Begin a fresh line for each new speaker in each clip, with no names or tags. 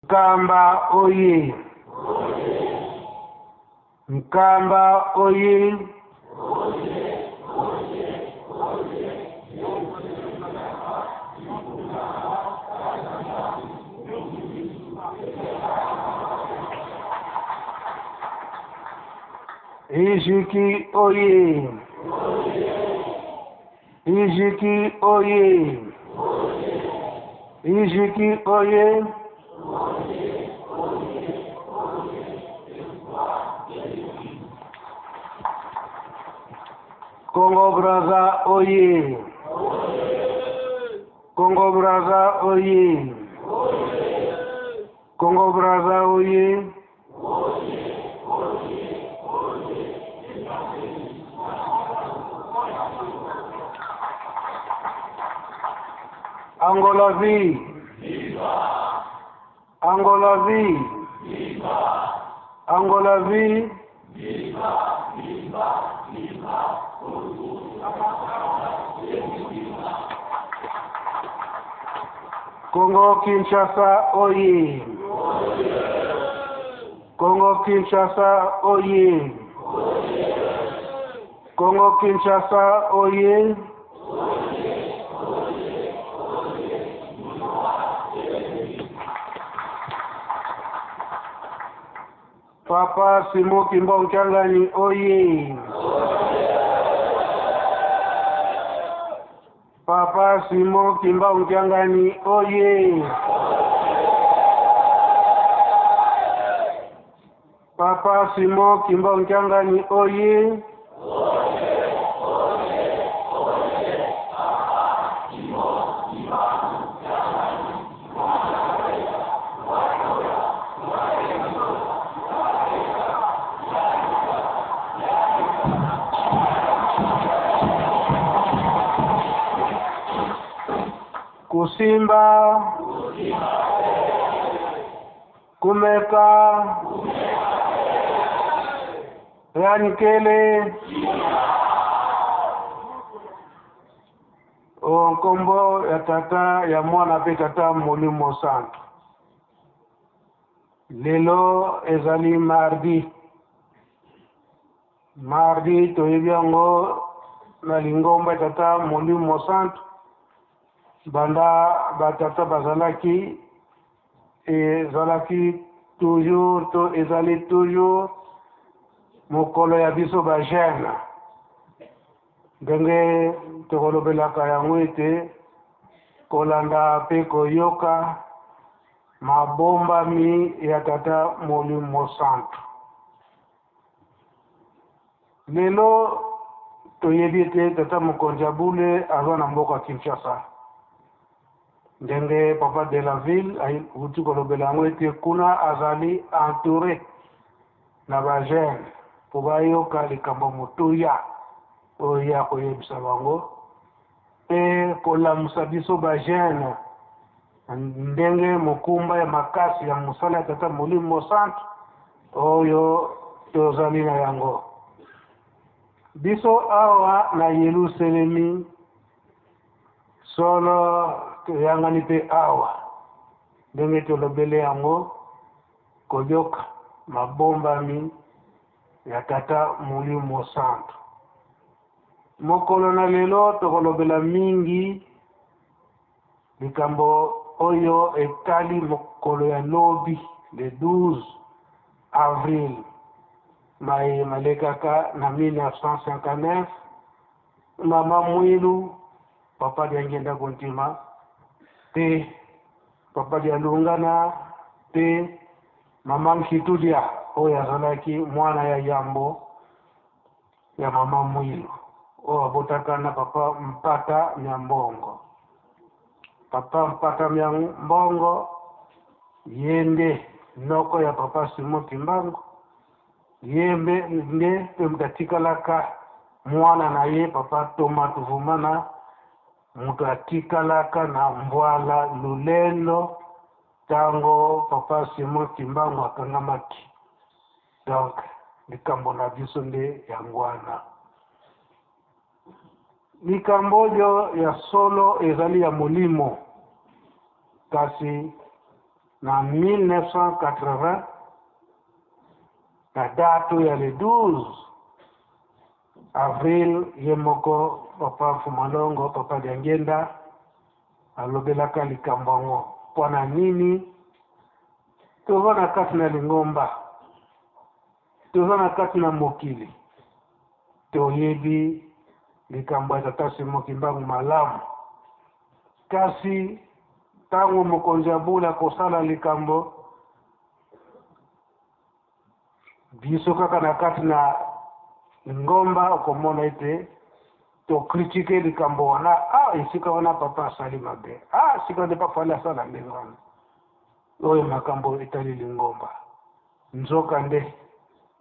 Nkamba oye! Nkamba oye! Ijiki oye! Ijiki oye! Ijiki oye! Congo Brazza oye! Congo Brazza oye! Congo Brazza oye! Angola vie! Angola vie! Angola vie! Congo Kinshasa oye! Congo Kinshasa oye! Congo Kinshasa oye! Papa Simon Kimbangu Kiangani oye! Papa Simon Kimbangu Kiangani oye! Papa Simon Kimbangu Kiangani oye! Kusimba, kumeka, yanikele, o nkombo ya Tata, ya Mwana mpe Tata Molimo Santu. Lelo ezali mardi. Mardi toyebi yango na lingomba ya Tata Molimo Santu banda batata bazalaki ezalaki toujours to ezali toujours mokolo ya biso ba jeune ndenge tokolobelaka yango ete kolanda mpe koyoka mabombami ya Tata Molimo Santu. Lelo toyebi ete tata mokonzi ya bule aza na mboka Kinshasa. Ndenge papa de la ville awuti kolobela yango ete kuna azali entouré na ba jeunes mpo bayoka likambo motuya oyo ye akoyebisa bango mpe kolamusa biso ba jeunes ndenge mokumba ya makasi ya mosala ya Tata Molimo Mosantu oyo tozali na yango. Biso awa na Yelusalemi, solo toyangani mpe awa ndenge tolobeli yango, koyoka mabombami ya Tata Molimo Mosantu. Mokolo na lelo tokolobela mingi likambo oyo etali mokolo ya lobi le 12 avril maye malekaka na 1959 mama Mwilu, papa Diangienda Kuntima pe papa Dialungana pe mama Nkitudia oyo azalaki mwana ya yambo ya mama Mwilu oyo abotaka na papa Mpata Miambongo. Papa Mpata Miambongo ye nde noko ya papa Simon Kimbangu, ye mbe nde mpe moto atikalaka mwana na ye papa Thomas Tuvumana, moto atikalaka na Mbwala Lulendo tango papa Simon Kimbangu akangamaki. Donc likambo na biso nde yango wana. Likambo oyo ya solo ezali ya molimo, kasi Na 1980, na date ya le 12 avril, ye moko Papa Fumalongo, Papa Diangienda, alobelaka likambo yango. Mpo na nini toza na kati na lingomba, toza na kati na mokili, toyebi likambo ya Tata Simon Kimbangu malamu, kasi ntango mokonzi ya bula kosala likambo, biso kaka na kati na lingomba okomona ete tokritike likambo wana. Ah, esika wana papa asali mabe, ah, esika nde papa ali asala ndenge wana. Oyo makambo etali lingomba, nzoka nde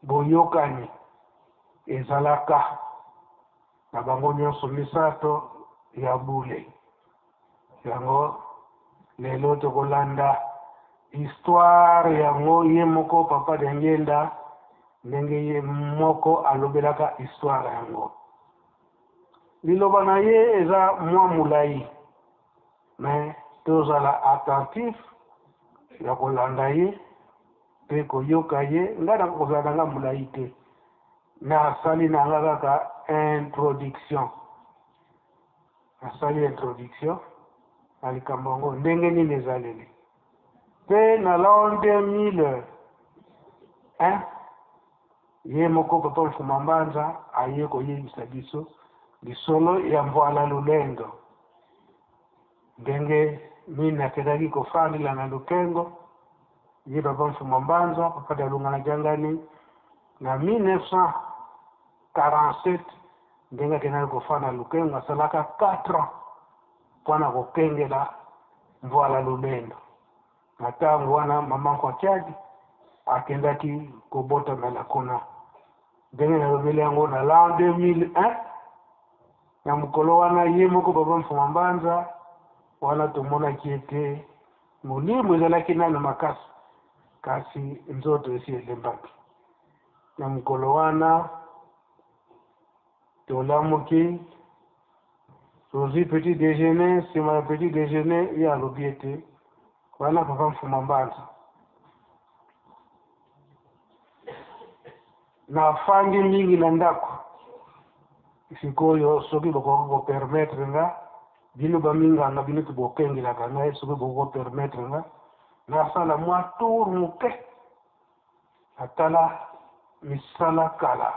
boyokani ezalaka na bango nyonso misato ya bule. Yango lelo tokolanda histoire yango, ye moko Papa Diangienda ndenge ye moko alobelaka histoire yango. Liloba na ye eza mwa molai, mais tozala attentif ya kolanda ye mpe koyoka ye. Ngai nakozala na nga molai te, nasali na nga kaka introduction. Nasali introduction na likambo yango ndenge nini ezaleli. Mpe na l'an 2001, ye moko Papa Mfuma Mbanza aye koyebisa biso lisolo ya Mvuala Lulendo, ndenge nini akendaki kofandela na Lukengo. Ye Papa Mfuma Mbanza, Papa Dalunga na Jangani, na 1947, ndenge akendaki kofanda na Lukengo, asalaka 4 ans mpona kokengela Mvuala Lulendo. Na ntango wana mama Nkwakiadi akendaki kobotamela kuna. Ndenge nalobeli yango na l'an 2001, na mokolo wana ye moko Papa Mfuma Mbanza wana tomonaki ete molimo ezalaki nano makasi, kasi nzoto esi elembaki. Na mokolo wana tolamuki, tozwi petit déjeuner. Nsima ya petit déjeuner, ye alobi ete wana Papa Mfuma Mbanza, nafandi mingi na ndako, sikoyo soki bokoki kopermettre nga, bino baminganga, bino ti bokengelaka ngai, soki bokoki kopermettre nga nasala mwa tour moke, natala misala kala,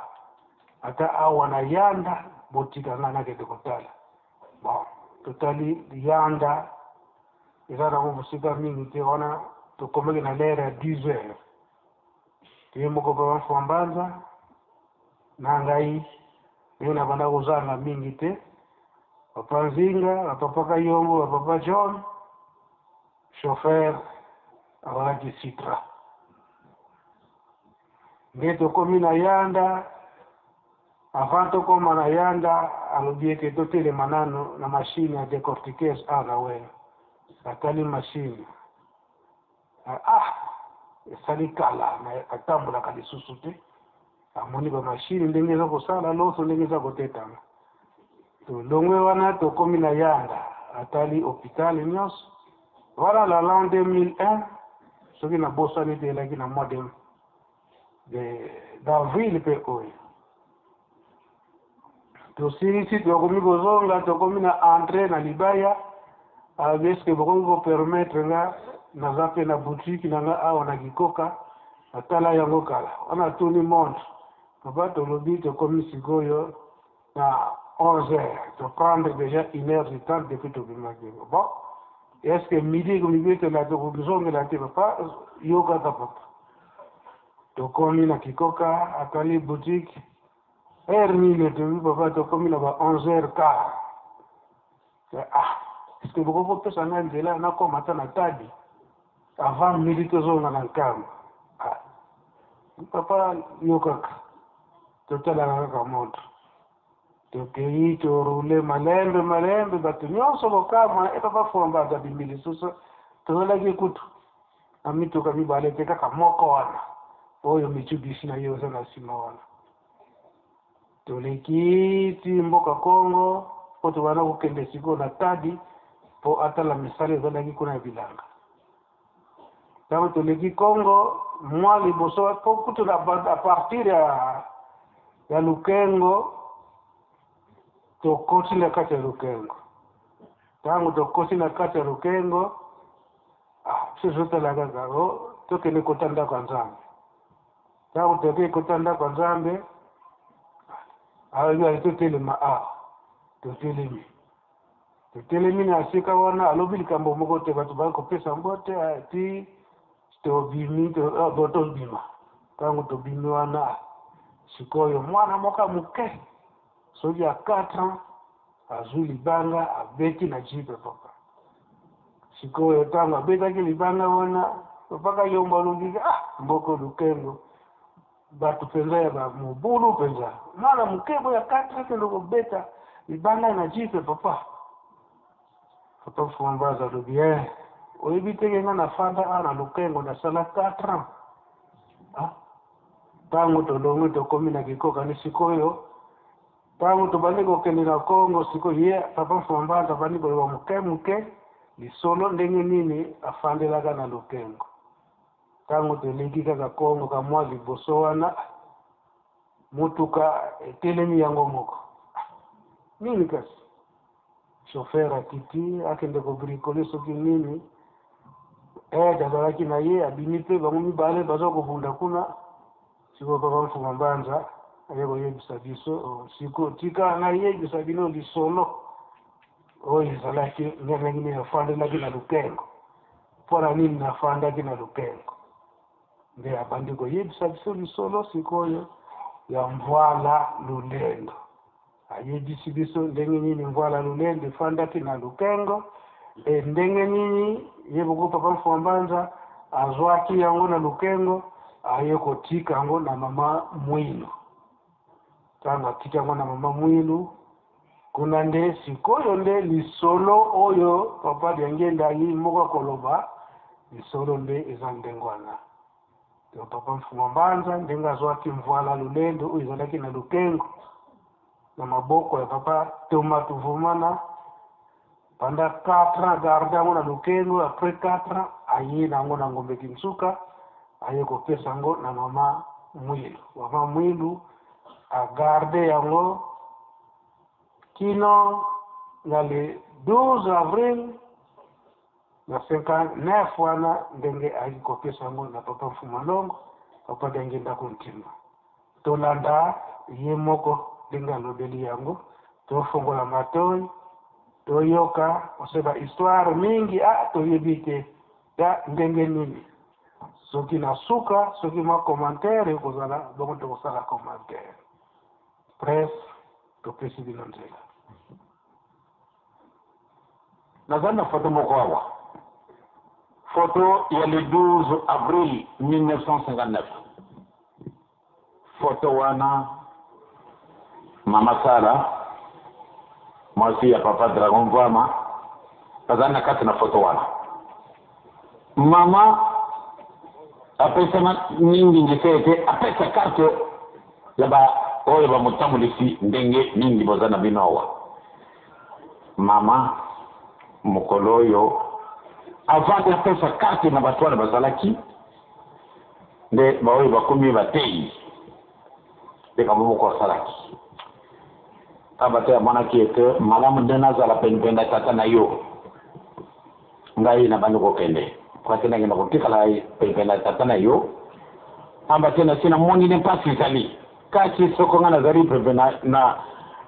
ata awa na Yanda, botika nga nakende kotala. Bon, totali Yanda, eza nango mosika mingi te. Wana tokomaki na l'heure ya 10 heures. Ye moko Papa Mfuma Mbanza na ngai, ndenge na banda kozanga mingi te, Papa Nzinga, bapapa Kayombo, bapapa John, chauffeur azalaki Citra. Nde tokomi na Yanda. Avant tokóma na Yanda, alobi ete totelema nano na machine ya décortiqueuse awa na Wena. Natali machine, ah, esali kala atambolaka lisusu te. Amoni bamashine ndenge eza kosala loso, ndenge eza kotetama. Tolongwe wana, tokomi na Yanda, atali hôpital nyonso wana. La l'an 2001, soki nabosani te, elaki na mois de d'avril. Mpe oyo tosilisi, tokomi kozonga, tokomi na entrée na libaya. Alobi: "Eske bokoki kopermettre nga, naza mpe na boutique na nga awa na Kikoka, natala yango kala wana?" Atuni montre. Papa, tolobi tokomi sikoyo na 11 heures, toprendre déjà une heure du temps depuis tobimaki. Bon, est ce que midi komibetela, tokozongela te? Papa, yo kaka papa. Tokomi na Kikoka, atali boutique. Heure nini tobi? Papa, tokomi na ba 11 heures quart. Ah, est ce que bokoki kopesa ngai nzela nakoma ata na Tadi avant midi, tozonga na Nkamba? Ah, papa, yo kaka. Totalaka kaka montre, tokei, toroule malembe malembe. Bato nyonso kokamwa e Papa Fomba abimi lisusu. Tozalaki kutu na mituka mibale te, kaka moko wana oyo Mitsubishi na ye oza na nsima wana. Toleki ti mboka Kongo mpo tobanda kokende sikoyo na Tadi mpo atala misala ezalaki kuna ya bilanga. Ntango toleki Congo mwa liboso po kutu na a partir ya ya Lukengo tokoti na kati ya Lukengo. Ntango tokoti na kati ya Lukengo, ah, biso tozotala kaka o oh, tokende kota ndako ya Nzambe. Ntango tokei kota ndako ya Nzambe, alobi totelema awa, totelemi. Totelemi na esika wana, alobi likambo moko te, bato baki kopesa mbote eh, ti tobimi to, oh, tobima. Ntango tobimi wana, sikoyo mwana moko ya moke soki ya 4 ans azwi libanga abeti na jipe papa. Sikoyo ntango abetaki libanga wana, papa Kayombo alobi ah, mboko Lukengo Bato penza ya ba mobulu penza. Mwana moke boye ya 4 ans kende kobeta libanga na jipe papa. Papa Fwambaza alobi eh, oyebi te ke nga nafanda awa na Lukengo nasala 4 ans. Ah, ntango tolongwe tokomi na Kikokani sikoyo ntango tobandi kokende na Congo sikoyo ye papa Fwambaza abandi koloba moke moke lisolo ndenge nini afandelaka na Lukengo. Tango toleki kaka Congo ka mwa liboso wana, motuka etelemi yango moko. Nini kasi? Chauffeur akiti akende ko bricoler soki nini. Aide azalaki na ye abimi mpe bango mibale baza kobunda kuna. Sikoyo papa Mfuma Mbanza aye koyebisa biso, oh, sikoyo tika nayebisa bino lisolo oyo ezalaki ndenge nini nafandelaki na Lukengo. Mpo na nini nafandaki na Lukengo? Nde abandi koyebisa biso lisolo sikoyo ya Mvwala Lulendo. Ayebisi biso ndenge nini Mvwala Lulendo efandaki na Lukengo e ndenge nini ye moko papa Mfuma Mbanza azwaki yango na Lukengo aye kotika yango na mama Mwilu. Ntango atiki yango na mama Mwilu, Kuna nde sikoyo nde lisolo oyo papa Diangienda ye moko akoloba, lisolo nde eza ndenge wana. Donc papa Mfuma Mbanza ndenge azwaki Mvuala Lulendo oyo ezalaki na Lukengo na maboko ya papa Thomas Tuvumana pendant 4 ans garde yango na Lukengo, après 4 ans aye na yango na Ngombe Kinsuka, aye kopesa yango na mama Mwilu. Mama Mwilu agarde yango kino na le 12 avril na 59 wana ndenge ayaki kopesa yango na papa Mfuma Longo, papa Diangienda Kuntima. Tolanda ye moko ndenge alobeli yango, tofongola matoi toyoka ose ba histoire mingi ah toyebi te ya ndenge nini. Soki na suka, soki mwa commentaire ekozala bongo, tokosala commentaire. Presse, topesi bino nzela.
Nazali na foto moko awa, foto ya le 12 avril 1959. Foto wana mama Sara, mwasi ya papa Dragon Mvuama, bazali na kati na foto wana. Mama apesama mingi ndise ete apesa karte ya ba oyo bamotambulisi ndenge mingi boza na bino awa. Mama mokolo oyo avant apesa karte na bato wana bazalaki nde baoyo bakomi bateyi likambo moko asalaki pamba te amonaki ete malamu nde nazala penepene na tata na yo ngai nabandi kokende po te nakenda kotikala penepene na tata na yo pamba te nasi namoni nde mpasi ezali kasi soko ngai nazali penepene na, na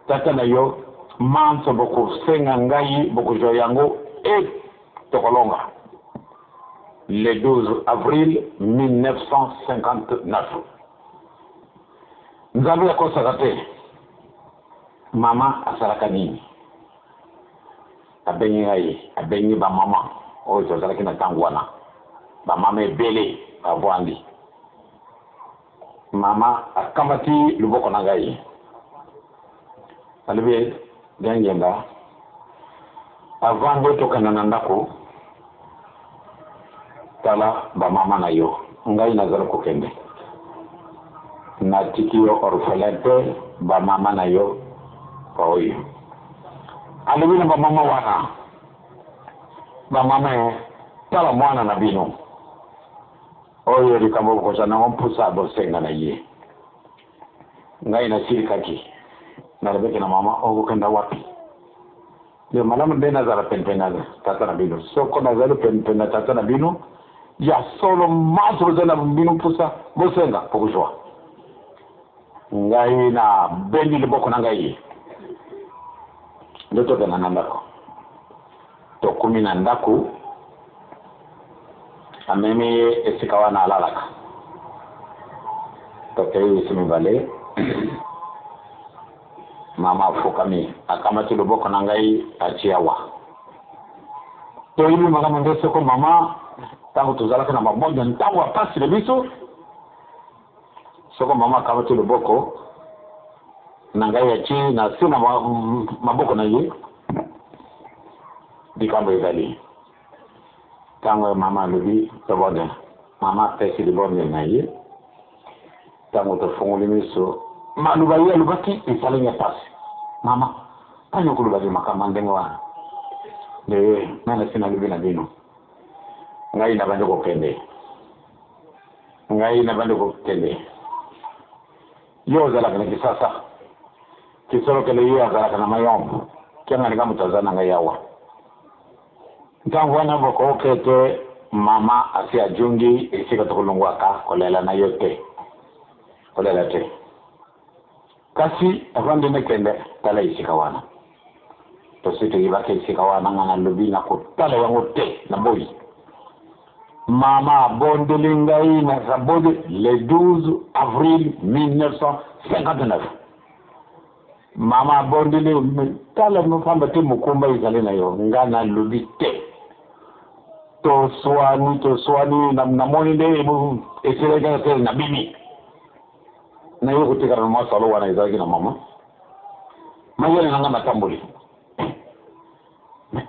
tata na yo manso bokosenga ngai bokozwa yango e tokolonga. Le 12 avril 1959 Nzambe akosaka te. Mama asalaka nini? Abengi ngai, abengi bamama oyo tozalaki na ntango wana, bamama ebele bavwandi. Mama akamati loboko na ngai, alobi Diangienda, avant nde tokenda na ndako, tala bamama na yo, ngai nazali kokende, natiki yo orphelin te, bamama na yo baoyo. Alobi na bamama wana, bamama, tala mwana na bino. Oyo likambo bokozwa nango mposa bosenga na ye. Ngai nasilikaki, nalobaki na mama, okokenda wapi? Nde malamu nde nazala penepene na tata na bino. Soko nazali penepene na tata na bino, ya solo manso bozali na bino mposa bosenga, bokozwa. Ngai nabendi loboko na ngai nde tokenda na ndako. Tokomi na ndako, amemi ye esika wana alalaka. Tokei biso mibale. Mama afukami, akamati loboko na ngai atie awa. Toyebi malamu nde soko mama, ntango tozalaki na mabonde, ntango ya mpasi na biso, soko mama akamati loboko na ngai atie na se na maboko na ye, likambo ezali. Ntango mama alobi tobondela, mama apesi libondeli na ye. Ntango tofungoli miso, maloba ye alobaki esali ngai mpasi. Mama, mpani okolobaki makambo ya ndenge wana? Nde ngai nasi nalobi na bino, ngai nabandi kokende, ngai nabandi kokende. Yo ozalaka na Kisasa, Kisolokele ye azalaka na Mayombe, Kiangani ka moto aza na ngai awa. Ntango wana bokoyoka ete mama asi ajongi esika tokolongwaka, kolela na yo te, kolela te. Kasi avant nde nakende, tala esika wana. Tosi toyebaki esika wana, nga nalobi nakotala yango te, naboyi. Mama abondeli ngai, nabondeli le 12 avril 1959. Mama abondeli, tala pamba te mokumba ezali na yo, nga nalobi te. Toswani, toswani, namoni nde esilaki kaka te, nabimi. Naye kotikala na mwa salo wana ezalaki na mama. Mayele na nga matamboli.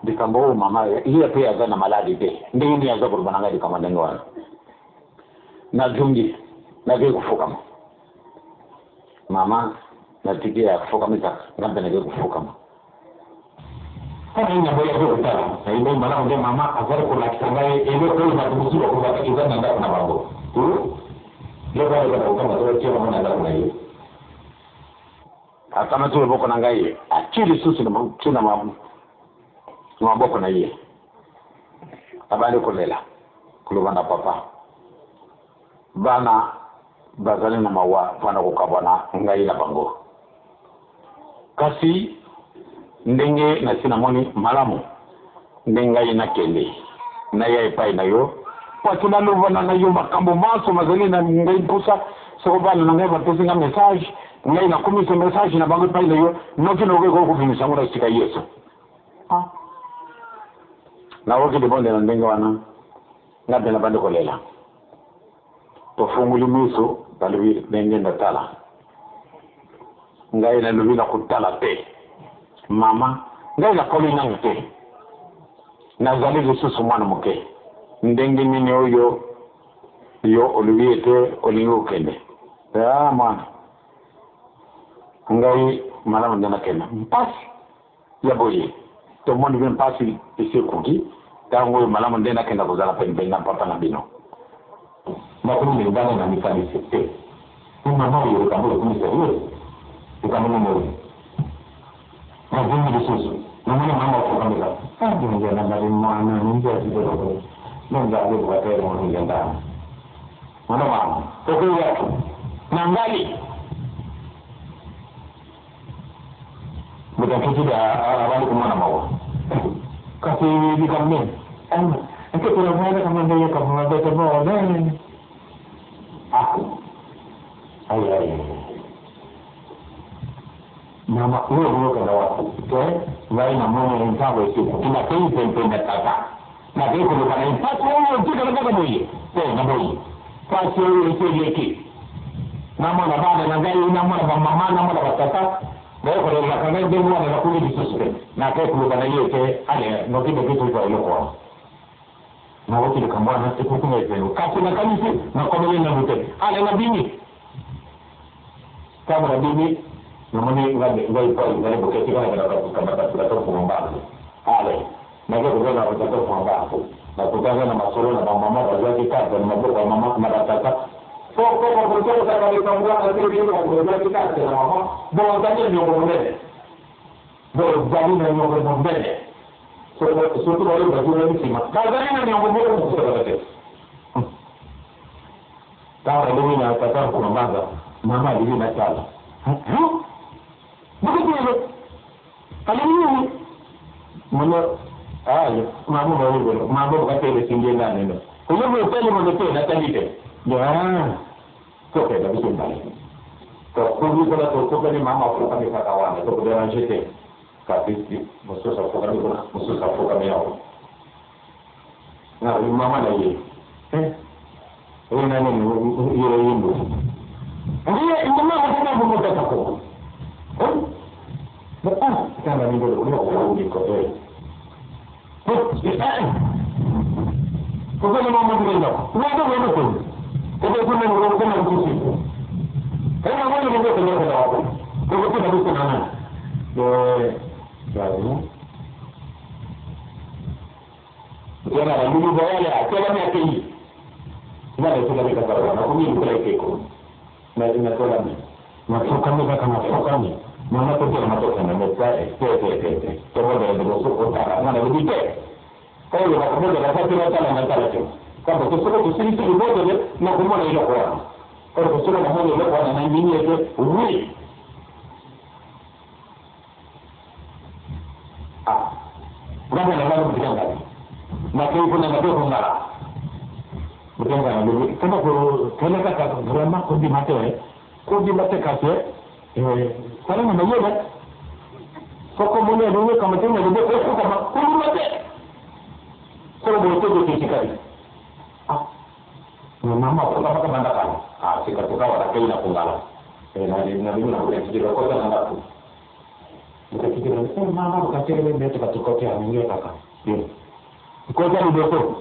Likambo oyo mama ye mpe aza na maladi te, ndenge nini aza koloba na ngai likambo ndenge wana? Nazongi, nakei kofukama. Mama natiki ye afukami kaka, nga mpe nakei kofukama.
Mpo na nini naboyaki kotala? Nayebaki malamu nde mama azali kolakisa ngai eloko oyo bato mosusu bakolobaka eza na ndako na bango. Eloko wana eza na kokamwa te, batia yango na ndako na ye.
Akamati loboko na ngai, atie lisusu na maboko na ye, abandi kolela, koloba na papa, bana bazali na mawa mpona kokabwana ngai na bango. Kasi ndenge nasi namoni malamu nde ngai nakende, naya epai na yo, po ete nalobana na yo makambo manso mazali na ngai mposa. Soko bana na ngai bapesi ngai message, ngai nakomisa message na bango epai na yo, noki noki ekoki kobimisa yango na esika Yesu. Nakoki libondela ndenge wana, ngai mpe nabandi kolela. Tofungoli miso, balobi ndenge natala. Ngai nalobi na kotala te. Mama, ngai nakoli nanu te. Nazali lisusu mwana moke. Ndenge nini oyo yo olobi ete olingi kokende? Ah, mwana, ngai malamu nde nakenda. Mpasi ya boye, tomoni mpe mpasi esi ekoki. Ntango oyo malamu nde nakenda kozala penepene na papa na bino.
Nakomi na libanda na mikanisi te. Mpe mama oyo likambo oyo ekomi serieux. Likambo nini oyo? Nazongi lisusu, namoni mama afukamela. Ah, nzambe na ngai, mwana, ninja zidoro. Nzambe bwatele mwana ndana. Mwana mama, okoyi wapi? Na ngai. Moto akiti abandi komona mawa. Kasi likambo nini? Nketela mwana kama ndeye kama ndete mone. Ah. Ay ay. Mama, oyo okokenda wapi? Te, ngai namoni ntango esi ekoki, nakei penepene na tata. Nakei koloba na ye mpasi oyo etikala kaka boye. Te, naboyi. Mpasi oyo esi eleki. Namona bana na ngai, namona bamama, namona batata, baye kolelaka ngai ndenge wana, nakoli lisusu te. Nakei koloba na ye ete, ale, noki noki tozwa eloko wana. Nayoki likambo wana, epesi ngai esengo. Kasi nakanisi, nakomeli nanu te. Ale, nabimi. Ntango nabimi, namoni ngai epai ezali moke, tika nakenda kokamata tata Mfuma Mbangu. Ale, nake kobenga tata Mfuma Mbangu.
Nakutaka na masolo na bamama bazwaki carte na maboko ya mama na batata. Soko bakotokozaka likambo wana te, bino bakozwaki carte na mama, bozali niongo monene, bozali na niongo monene, surtout baoyo bazongeli nsima bazali na niongo moko mokosalaka te. Ntango nalobi na tata Nkuma Mbanza, mama alingi natala bokotele alingi nini mama ayo mama bayebolo mama bokatele singe naneno oyobi otali mono te natali te tokenda biso mbale tokomi kuna tokokani mama afukami kaka wana tokoderange te kasi mosusu afukami kuna mosusu afukami awa na mama na ye oyo nani ye yimbo ndiye mama tena mumutaka ko ah kana ni ndo ndo ko eh ko ko mama ndo ndo ndo ndo ko ko ko ko ndo ko ko ko ko ko ko ndo ko ndo ko ko ko ko ko na eh claro yana balulu bayale atelami akei nga naetolami kaka wana nakomi lokola ekeko natolami nafukami kaka nafukami mama totelama tokenda me te te te te tobondela liboso otala nga nalobi te oyo nakobondela sa te natala natala te kambo te soko tosilisi libondele nakomona eloko wana oyo kosolo namoni eloko wana nandimi ete oui ah ngambo na ngai motika ngai nakei kuna nakei kongala motika ngai nalobi kanda kotala kaka vraiment kondima te kondima te kasi tala na mayele soko omoni alingi okamata na loboko okokama kondima te soko boye te bokesikali ah mama akokamaka banda kala ah sikasika awa nakei na kongala nabimi na kotikila kota na ndako Mukatikira eh mama mukatekele mete katukoti aminge kaka. Yo. Kota liboso.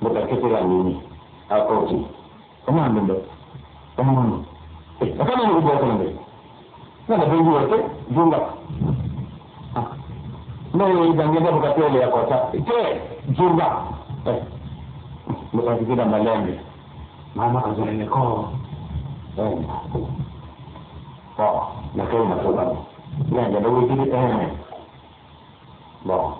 Mukatikira nini? Akoti. Kama ndembe. Kama mama. Eh, akana ni kubwa ndembe. Na na bengi yote junga. Ah. No idangenda mukatele ya kota. Te junga. Eh. Mukatikira malembe. Mama azalele ko. Eh. Bon, nakei na tokami. Ngenge ndawikili eh. Bon.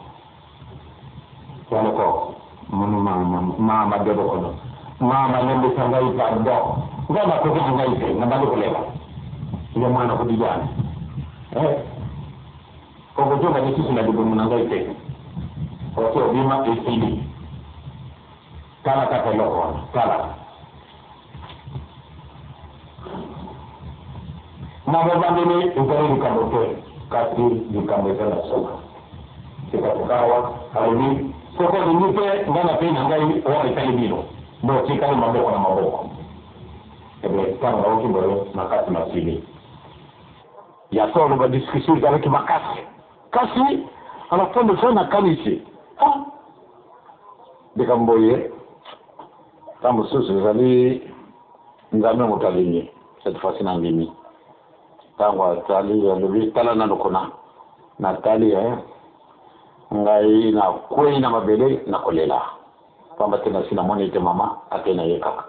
Wana ko mama mama debo kono. Mama lembisa ngai pardon. Ngai nakoki na ngai te nabandi kolela. Ya mwana kodidana. Eh. Okozonga lisusu na libumu na ngai te. Osi obima esili. Tala kaka eloko wana. Tala. Na bobandeli ezali likambo te, kasi likambo eza na suka. Sikasikawa alobi, soko olingi te ngai napei na ngai wana etali bino, botikali maboko na maboko. Ebe ntango nayoki boye makasi masili. Ya solo ba discussion ezalaki makasi, kasi à la fin de fin nakanisi ah likambo boye ntango mosusu ezali Nzambe moto alingi cette fois-ci nandimi ntango atali alobi tala nano kuna natali eh ngai nakwei na mabele nakolela pamba te nasi namoni ete mama akei na ye kaka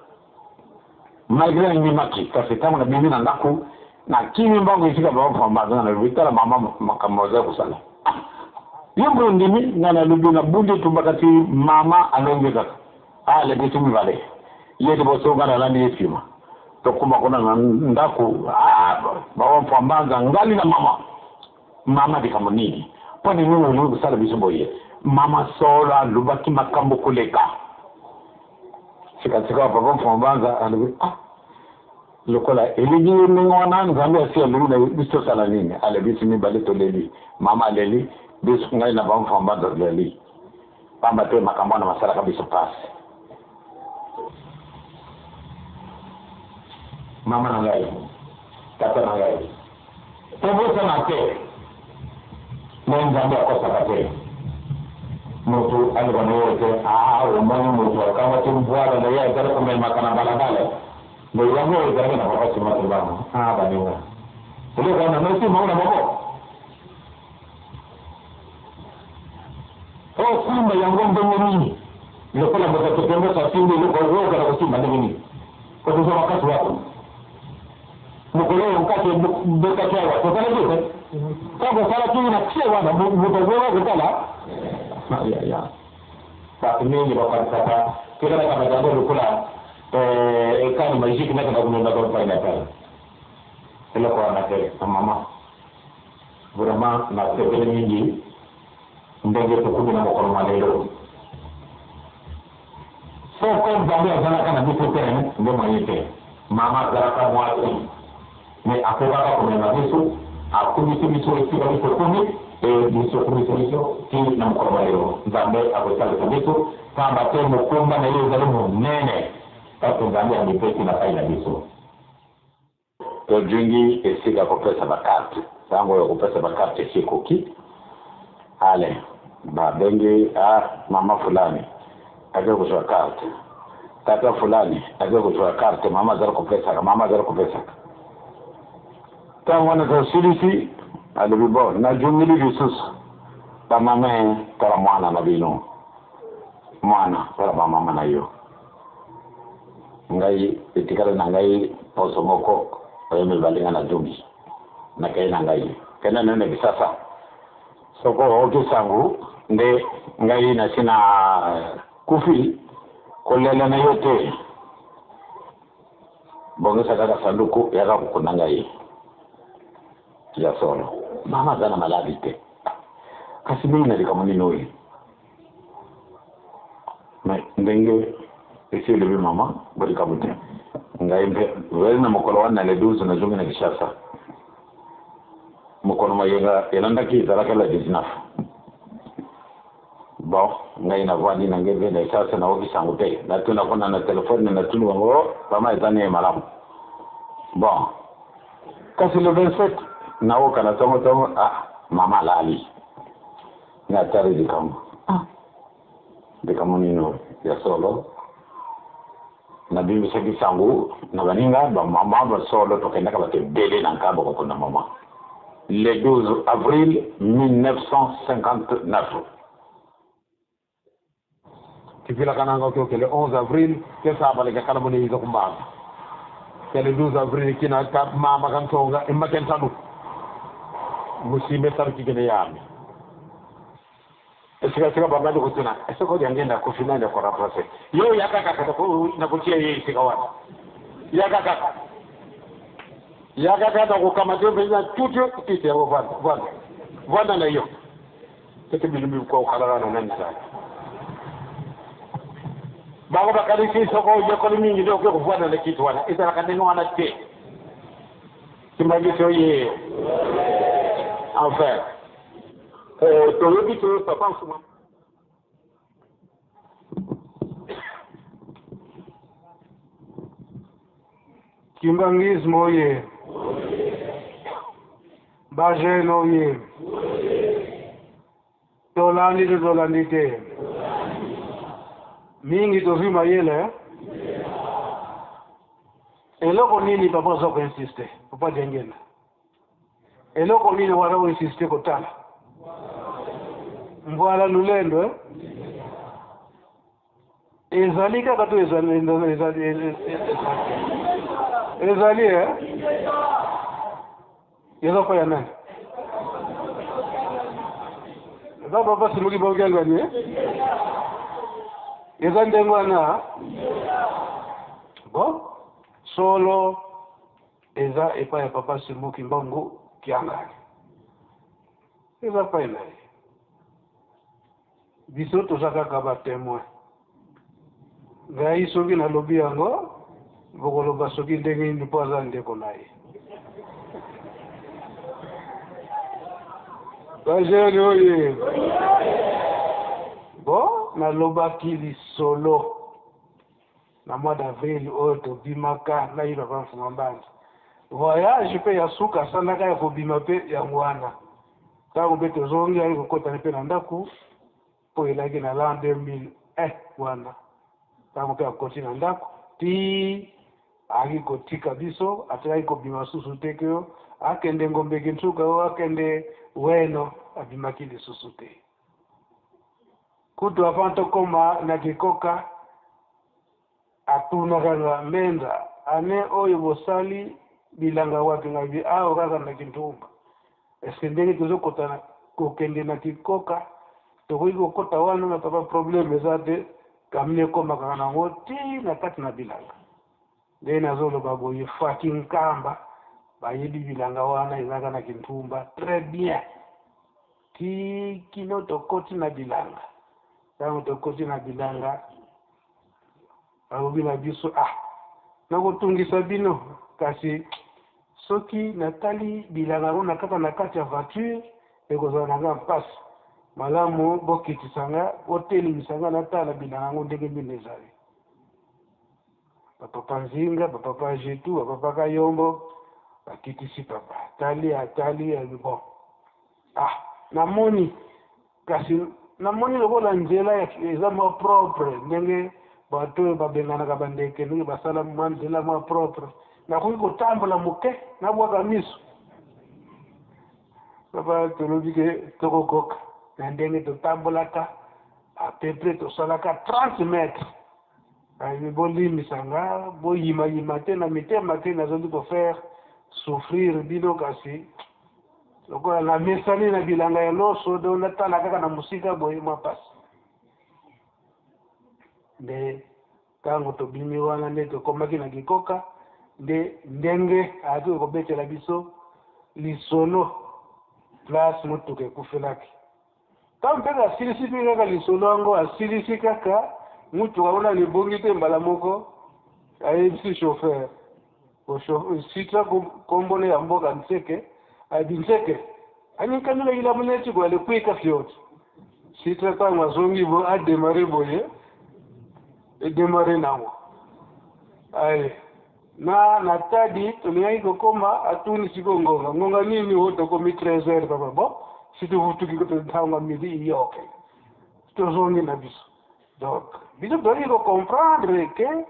malgré nandimaki kasi ntango nabimi na ndako nakimi mbango esika bafamba nalobi tala mama makambo aza kosala yo mpe ondimi ngai nalobi nabundi etumba kasi mama alongi kaka ale biso mibale ye liboso ngai nalandi ye nsima tokoma kuna na ndako bawamfa mbanza ngali na mama mama likambo nini mpo nini olingi kosala biso boye mama solo alobaki makambo koleka sikasika papa mfa mbanza alobi ah lokola elingi ye ndenge wana nzambe asi alingi na biso tosala nini ale biso mibale toleli mama aleli biso ngai na bamfa mbanza toleli pamba te makambo wana masalaka biso mpasi mama na ngai tata na ngai tobosana te me nzambe akosaka te moto aloba na ye te aa omoni moto akamati mbwala na ye azali komemaka na balabala me yango oyo ezalaki na papa nsima tobanga a baninga eloko wana nosi mango na maboko.
Osimba yango ndenge nini? Lokola moto akepemboso asimbi eloko, okoka na kosimba ndenge nini? Okozwa makasi wapi? Mokolo oyo nkasi ebetaki awa, tozalaki te? Ntango osalaki na tie wana, moto azoka kotala ya bato mingi bakanisaka totalaka bato yango lokola ekani magique nakenda komemaka epai na epai. Eloko wana te. Na mama, vraiment nasepeli mingi ndenge tokomi na mokolo mwa lelo. Soko Nzambe azalaka na biso te, nde moye te. Mama azalaka mwasi, me akokaka komema biso, akomisi biso esika biso komi, e biso komisi biso ti na mokolo mwa lelo. Nzambe akosalisa biso, pamba te mokumba na ye ezali monene, kasi Nzambe amipesi na pai na biso.
Tozwingi esika kopesa bakarte. Ntango oyo kopesa bakarte esi ekoki, ale babengi: "A mama fulani ake kozwa carte, tata fulani ake kozwa carte." Mama azali kopesaka, mama azali kopesaka. Ntango wana tosilisi, alobi: "Bon, najungili lisusu bamama, tala mwana na bino, mwana, tala bamama na yo. Ngai etikali na ngai poso moko oyo mibale, nga nazongi, nakei na ngai, kende nene Kisasa. Soko oyoki sango nde ngai nasi na kufi, kolela na yo te. Bongisa kaka sanduku, yaka kokunda ngai." Ya solo, mama aza na maladi te, kasi mingi na likambo nini oyo me ndenge esi elobi mama bolikambo te. Ngai mpe veli na mokolo wana, le 12, nazongi na Kinshasa. Mokolo mayenga elandaki ezalaki la 19. Bon, ngai navandi na ngai mpe na Kinshasa, naoki sango te. Natuna kuna na telefone, natuni bango: "Mama eza nini malamu?" Bon, kasi le 27, naoka na ntongo ntongo: "Ah, mama alali." Nga atali likambo, ah, likambo nini oyo? Ya solo, nabimisaki sango na baninga bamama basolo, tokendaka bato ebele na Nkamba kokunda mama le 12 avril 1959.
Kipila kananga ke le 11 avril ke sabaleke kala mo ne yiza kumbanga ke le 12 avril kina ka mama kan tonga e maken tanu musime tar kigene yami esika sika babandi kotuna esika oyo ngenda kufi nani ko remplacer yo? Yaka kaka nakotia ye esika wana, yaka kaka, yaka kaka, nakokamata yo mpenza tutu kiti yango. Vanda, vanda, vanda na yo tete bilumbi ko kalala na nani zala bango bakanisi soko oyekoli mingi nde okoki kovanda na kiti wana. Ezalaka ndenge wana te. Kimbangisi oye, enfin toyebi te papa Mfuma. Kimbanguisme oye! Bajeunes oye! Tolandi te, tolandi te mingi, tozwi mayele. Eloko nini papa aza koinsiste? Papa Diangenda, eloko nini wana koinsiste? Kotala mvwala lulendo, eh? Ezali kaka to ezali ezali ezali, eh? Eza kwa ya nani? Eza papa Simuki Bokengani, eh? Eza ndenge wana. Bon, solo eza epai ya papa Simuki Mbongo Kiangani, eza epai na ye. Biso toza kaka batémoin. Ngai soki nalobi yango, bokoloba soki ndenge nini, mpo aza ndeko na ye. Bajeunes oye! Bon, nalobaki lisolo na mois d'avril oyo tobimaka ngai papa Mfuma Mbanzi. Voyage mpe ya suka asalaka ya kobima mpe yango wana. Ntango mpe tozongi, ayi kokotana mpe na ndako, mpo elaki na l'an 2001 wana. Ntango mpe akoti na ndako ti ayaki kotika biso, atikaki kobima susu te. Ke akende Ngombeki Nsuka oyo akende Weno, abimaki lisusu te. Kutu avant tokoma na kikoka, atunaka nga, Mbenza, annee oyo bosali bilanga wapi? Nga bi awa kaka na Kintumba. Est-ce que ndenge tozokota na kokende na kikoka tokoki kokota wana? Na papa, problème eza te, camion ekomaka nango ti na kati na bilanga. Nde nazoloba boye, Faki Nkamba bayebi bilanga wana ezalaka na Kintumba très bien. Ti kino tokoti na bilanga. Ntango tokoti na bilanga, balobi na biso, ah, nakotungisa bino, kasi soki natali bilanga yango na kaka na kati ya voiture, ekozala na nga mpasi. Malamu bokitisa nga, botelemisa nga, natala bilanga yango ndenge nini ezali. Bapapa Nzinga, bapapa Jetu, bapapa Kayombo bakitisi papa. Atali, atali, alobi bon, ah, namoni, kasi namoni lokola nzela eza mwa propre, ndenge bato oyo babenganaka bandeke, ndenge basala mwa nzela mwa propre, nakoki kotambola moke, nabwaka miso. Papa, tolobi ke tokokoka na ndenge totambolaka à peu près tosalaka 30 mètres. Bolimbisa nga, boyimayima te na mitema te, nazali kofaire souffrir bino, kasi lokola namesani na bilanga ya loso, donc natala kaka na mosika boye mwa mpasi. Nde ntango tobimi wana, nde tokomaki na kikoka, nde ndenge ayaki kobetela biso lisolo place motuka ekufelaki. Ntango mpe asilisi mpe kaka lisolo yango, asilisi kaka, motuka wana libongi te, mbala moko ayebisi chauffeur sitra kombona ya mboka Nseke, ayebi Nseke anyikamila ilamu neti boye alekwika fioti. Sitra ntango azongi bo ademare boye, edemare nango. Aye na na tadi tolingaki kokoma, atuni sikoyo ngonga ngonga nini? Oyo tokomi 13 heures, papa. Bon, si tovutuki ntango midi iyoke, tozongi na biso. Donc biso tozali kocomprendre ke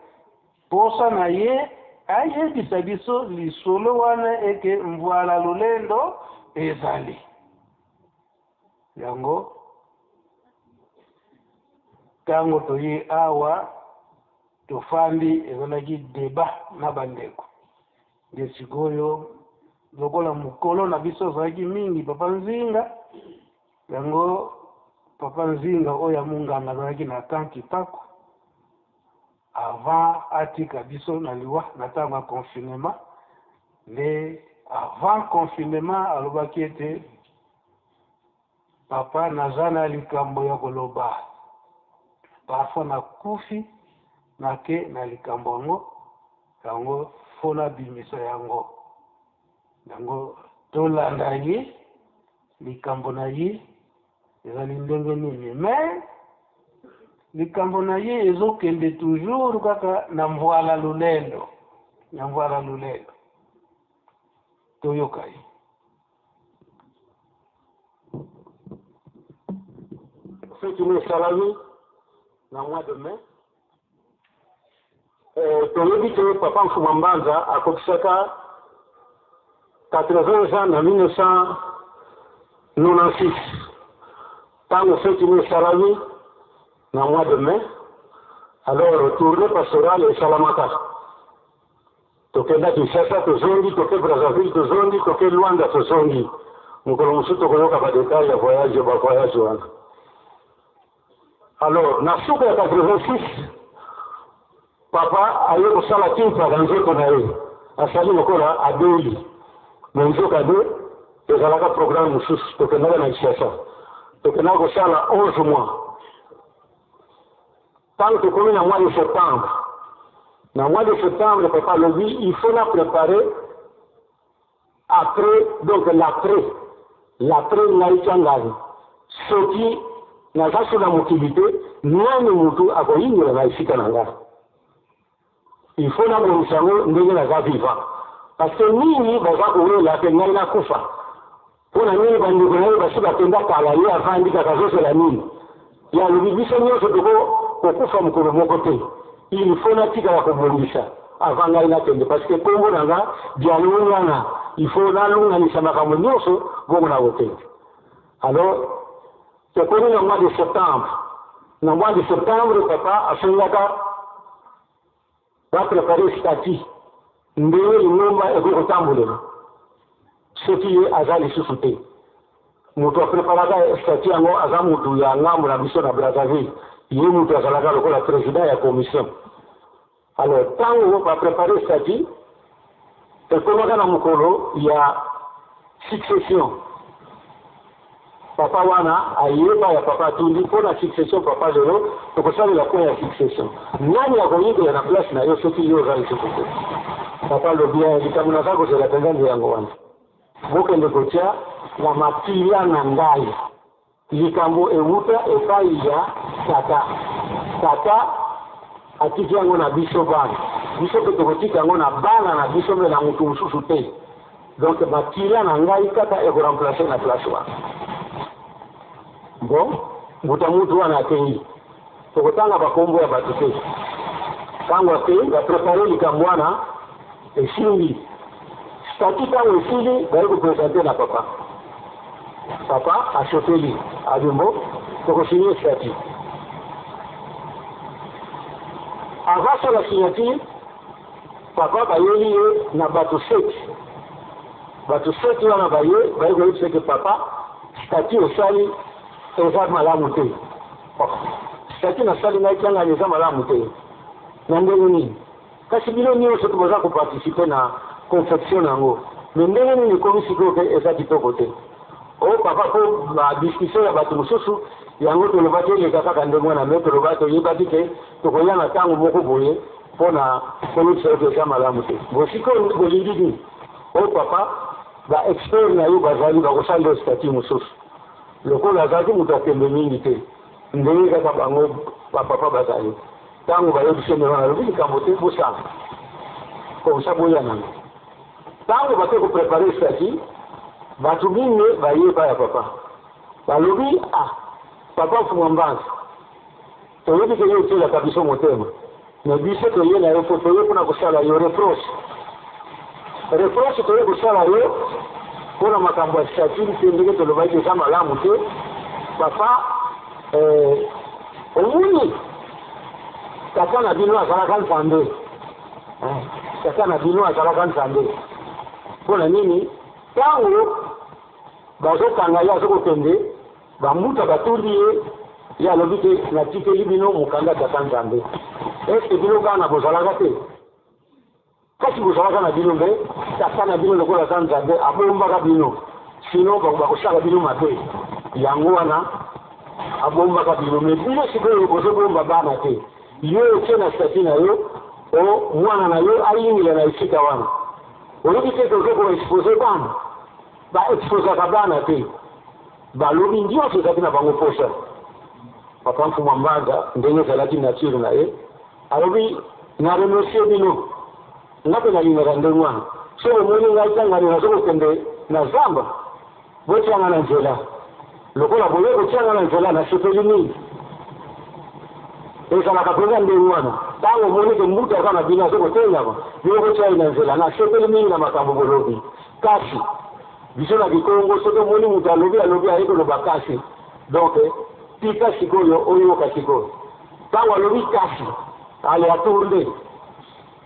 posa na ye ayebisa biso lisolo wana eke mvwala lolendo ezali yango. Ntango toye awa, tofandi, ezalaki débat na bandeko. Nde sikoyo lokola mokolo na biso azalaki mingi papa Nzinga, yango papa Nzinga oyo ya monganga azalaki na camp Kipaku avant atika biso na liwa na ntango ya confinement. Nde avant confinement alobaki ete, papa, naza na likambo ya koloba, parfois nakufi nake na likambo yango, yango fo nabimisa yango. Yango tolanda ye, likambo na ye ezali ndenge nini? Mais likambo na ye ezokende toujours kaka na mvwala lolendo, na mvwala lolendo. Toyoka ye.
Soki esalami na mois de mai, toyebi ke papa Mfuma Mbanza akokisaka 80 ans na 1996. Ntango feti esalami na mois de mai, alors tournée pastorale esalamaka. Tokenda Kinshasa, tozongi, toke Brazzaville, tozongi, toke Luanda, tozongi. Mokolo mosusu tokoyoka badetail ya voyage, bavoyage wana. Alors na suka ya 86, papa aye kosala kimpaka, nzoto na ye asali lokola abeli, me nzoka de ezalaka programme mosusu. Tokendaka na Kinshasa, tokendaka kosala 11 mois. Ntango tokomi na mois de septembre, na mois de septembre, papa alobi il faut na préparer après, donc l'après, l'après ngai Kiangani. Soki naza so na mokili te, nani motu akoyingela na esika na ngai? Il faut nabongisa yango ndenge naza vivant, parce que mingi baza kowela pe ngai nakufa. Mpo na nini? Bandeko na ye basi bakenda kala, ye avandi kaka, azozela nini? Ye alobi biso nyonso toko kokufa mokolo moko te, il faut natikala kobongisa avant ngai nakende, parce que nkombo na nga dialungana, il faut nalunganisa makambo nyonso bongo na kokende. Alors tokomi na mois de septembre. Na mois de septembre, papa asengaka baprepare statut ndenge lingomba ekoki kotambolela soki ye aza lisusu te. Moto apreparaka statut yango aza motu ya ngambo na biso na Brazzaville, ye moto azalaka lokola président ya commission. Alors ntango baprepare statut, ekomaka na mokolo ya succession, papa wana ayeba ya papa atundi mpo na succession: "Papa, lelo tokosalela point ya succession, nani akoyikela na place na yo soki yo oza lisusu te?" Papa alobi: "Likambo naza kozela mpenza nde yango wana. Bokende kotia na makila na ngai likambo ewuta epai ya tata. Tata atiki yango na biso bana, biso mpe tokotika yango na bana na biso, mpe na motu mosusu te. Donc makila na ngai kaka ekoremplace na place wana." Bon, moto mutu wana akei, tokotanga bakombo ya bato te. Ntango akei, baprepare likambo wana, esimbi statut. Ntango esili, baye kopresente na papa. Papa asepeli, abimbo tokosigne statut. Avant sala signature, papa bayeli ye na bato 7. Bato 7 wana baye koyebisa ke: "Papa, statut osali eza malamu te. Statut nasali ngai tiangani eza malamu te na ndenge nini? Kasi bino nyonso to boza koparticipe na confection na yango, me ndenge nini ekomi sikoyo ke eza kitoko te?" O papa, mpo badiscussion ya bato mosusu yango tolobaki eleka kaka ndenge wana, me toloba toyebaki ke tokoya na ntango moko boye mpona koyebisa yo ke eza malamu te. Bo sikoyo bolingi nini? O papa, baexpert na yo bazali, bakosala statut mosusu. Lokola azalaki moto atembe mingi te, ndenge kaka bango bapapa bazali, ntango bayebisi ndenge wana, alobi: "Likambo te, bosala comme ça, boya nango." Ntango bake koprepare statut, bato mingi baye epai ya papa, balobi: "Ah, papa Mfuma Mbanza, toyebi ke yo otielaka biso motema, me biso toye na yo po toye mpona kosala yo reproche. Reproche toye kosala yo mpona makambo ya statut mpe ndenge tolobaki eza malamu te. Papa, omoni tata na bino azalaka Nzambe, tata na bino azalaka Nzambe. Mpona nini ntango bazokanga ye, azokokende, bambuta batundi ye, ye alobi te: 'Natikeli bino mokanda tata Nzambe'? Eske bino bana bozalaka te? Kasi bozalaka na bino, mpe tata na bino lokola aza Nzambe abombaka bino, sino bakosala bino mabe. Yango wana abombaka bino. Me bino sikoyo bozobomba bana te. Yo otie na statut na yo o mwana na yo ayingela na esika wana. Oyebi te tozo koexpose bana? Baexposaka bana te." Balobi nyonso ezalaki na bango posa. Papa Mfuma Mbanza, ndenge ezalaki nature na ye, alobi: "Na remercie bino. Nga mpe nalingaka ndenge wana. So bomoni ngai tangani nazo kokende na zamba, botianga na nzela. Lokola boye kotianga na nzela, nasepeli mingi. Ezalaka mpenza ndenge wana. Ntango omoni ke mbuta aza na bino, azo kotengama, bino kotia ye na nzela. Nasepeli mingi na makambo bolobi. Kasi biso na Kikongo, soki omoni moto alobi, alobi, aye koloba kasi, donc tika sikoyo oyoka sikoyo." Ntango alobi kasi, ale atourne,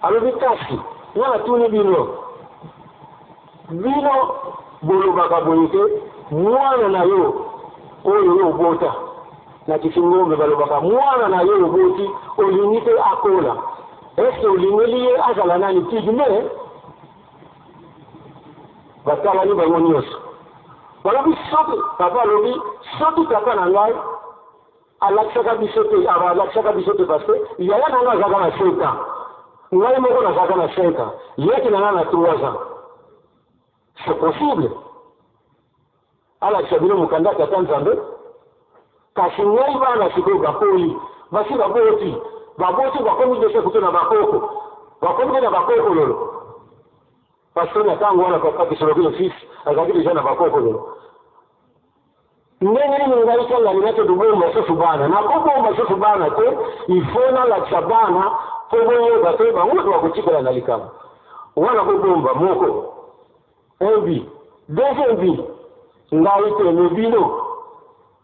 alobi: "Kasi nga natuni bino, bino bolobaka boye te: mwana na yo oyo yo obota, na Kisingombe balobaka mwana na yo oboti, olingi te akola, eske olingeli ye azala nani, pygmée?" Batalani bango nyonso, balobi: "Soki papa alobi, soki tata na ngai alakisaka biso te, alakisaka biso te, parce que yaya na ngai azalaka na 5 ans, ngai moko nazalaka na 5 ans, yeki na ngai na 3 ans, c'est possible alakisa bino mokanda tata Nzambe. Kasi ngai bana sikoyo bakoli, basi baboti, baboti, bakomi déjà kutu na bakoko, bakomi nde na bakoko lolo, parce que na ntango wana papa Kisolokele fils azalaki déjà na bakoko lolo. Ndenge nini ngai tangani nake kobomba susu bana? Nakobomba susu bana te. Il faut nalakisa bana mpo boyeba te bango bato bakotikala na likambo wana. Kobomba moko, un but. Deuxième but, ngai te, me bino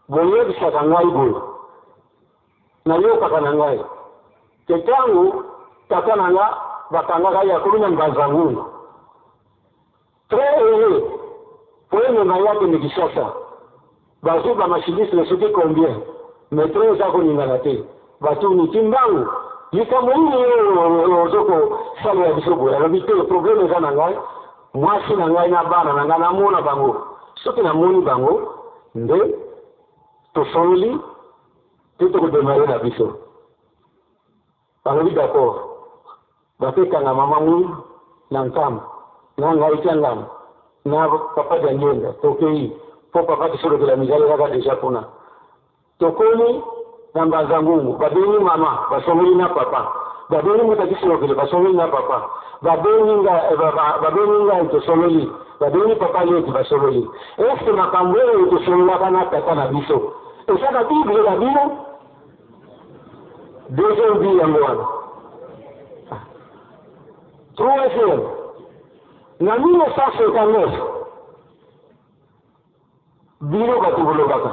boyebisaka ngai boye." Nayokaka na ngai ke ntango tata na nga bakangaka ye, akomi na Mbanza Ngungu, train eye po emema ye akende Kinshasa, bazwi ba machiniste soki combien, mais train eza koningana te. Batuni Kimbangu, likambo nini oyo ozo kosalela biso boye? Alobi te, problème eza na ngai, mwasi na ngai na bana na ngai, namona bango. Soki namoni bango nde tosololi te, tokodemare na biso. Balobi d'accord. Bakekanga mama Mwindu na Nkamba na ngai Kiangani na papa Diangienda, tokei po papa Kisolokela mizalelaka dejà kuna. Tokomi na Mbanza Ngungu, babengi mama, basongoli na papa, babengi Mbuta Kisolokele, basongoli na papa, babengi ngai, babengi ngai, tosololi, babengi papa Leki, basololi. Est-ce que makambo oyo tosololaka na tata na biso eza na Bible na bino? Deuxième vie yango wana. Troisième, na 1959, bino bato bolobaka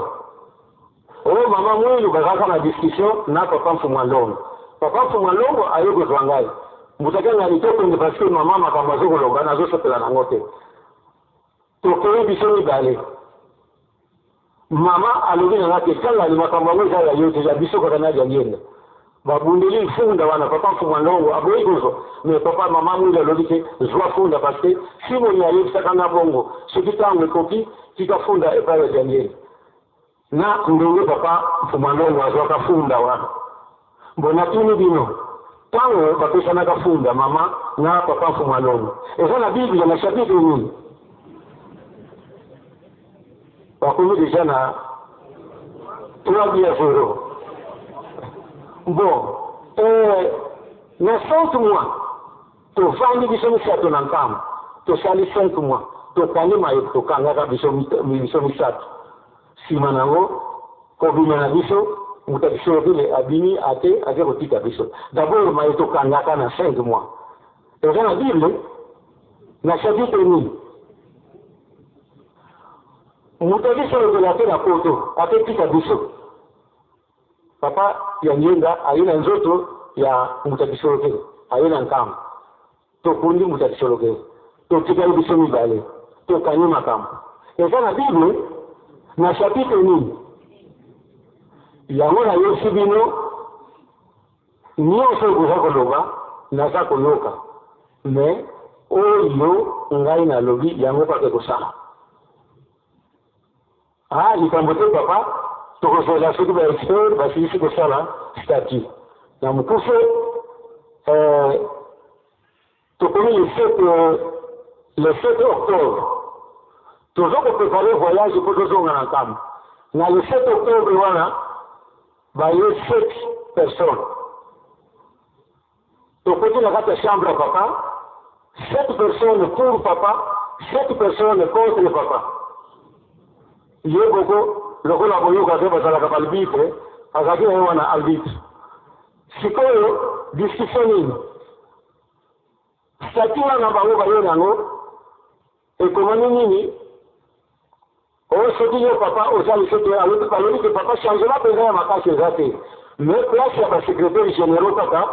oyo mama Mwilu bazalaka na discussion na papa Mfumwa Ndongo. Papa Mfumwa Ndongo aye kozwa ngai, mbutaki ngai tokende parce que mama makambo azokoloba nazosepela nango te. Tokei biso mibale. Mama alobi na nga te, kangani makambo yango eza ya yo te, ya biso kaka na Diangienda. Babundeli funda wana, papa Mfumwa Ndongo aboyi kozwa, mais papa mama Mwilu alobi te, zwa funda parce que Simoni ayebisaka nga bongo, soki tango ekoki tika funda epai ya Diangienda. Na ndenge papa Mfumwa Ndongo azwaka funda wana. Bon, natuni bino, tango bapesanaka funda mama na papa Mfumwa Ndongo, eza na Bible na chapitre nini? Bakomi deja na 3 buts à 0. Bon, na 5 mois tovandi biso misato na Nkamba, tosali 5 mois, tokangi maye tokangaka biso biso misato. Sima nango kobima na biso, moto akisolokele abimi ate ake kotika biso. D'abord maye tokangaka na 5 mois eza na Bible na chapitre nini? Moto akisolokele ate na poto ate tika biso. Papa ya Ngenga aye na nzoto ya moto akisolokele, aye na Nkamba, tokundi moto akisolokele, totikali biso mibale, tokangi makambo eza na Bible na chapitre nini? Yango nayebisi bino nyonso oyo boza koloba naza koyoka, mais oyo ngai nalobi yango kaka ekosala. Ah, likambo te papa, tokozela soki ba expert basilisi kosala statut. Na mokuse, tokomi le 7 octobre, tozo koprepare voyage mpo tozonga na Nkamba. Na le 7 octobre wana baye 7 personnes, tokoti na kati ya chambre ya papa, 7 personnes pour papa, 7 personnes contre papa. Ye boko lokola koyoka te, bazalaka ba arbitre, azalaki na ye wana arbitre. Sikoyo discussion nini? Statut wana bango baye nango ekomami nini? Oyo soki yo papa ozali soki balobi ke papa changement mpenza ya makasi eza te, mais place ya basecrétaire généraux kaka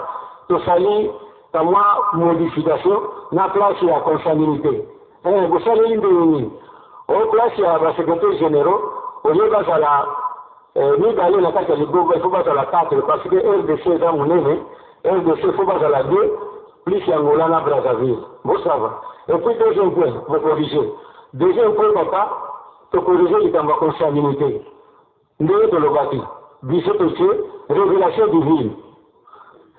tosali kamwa modification na place ya consanguinité. Bosaleli ndenge nini? Oyo place ya basecrétaire généraux, olie bazala mibale na kati ya ligoba, il faut bazala 4 parce que RDC eza monene. RDC il faut bazala 2 plus Angola na Brazzaville. Bon, ça va. Et puis deuxième point, bocorrige. Deuxième point, papa, tocorrige likambo ya consanguinité. Ndenge tolobaki biso totie révélation divine.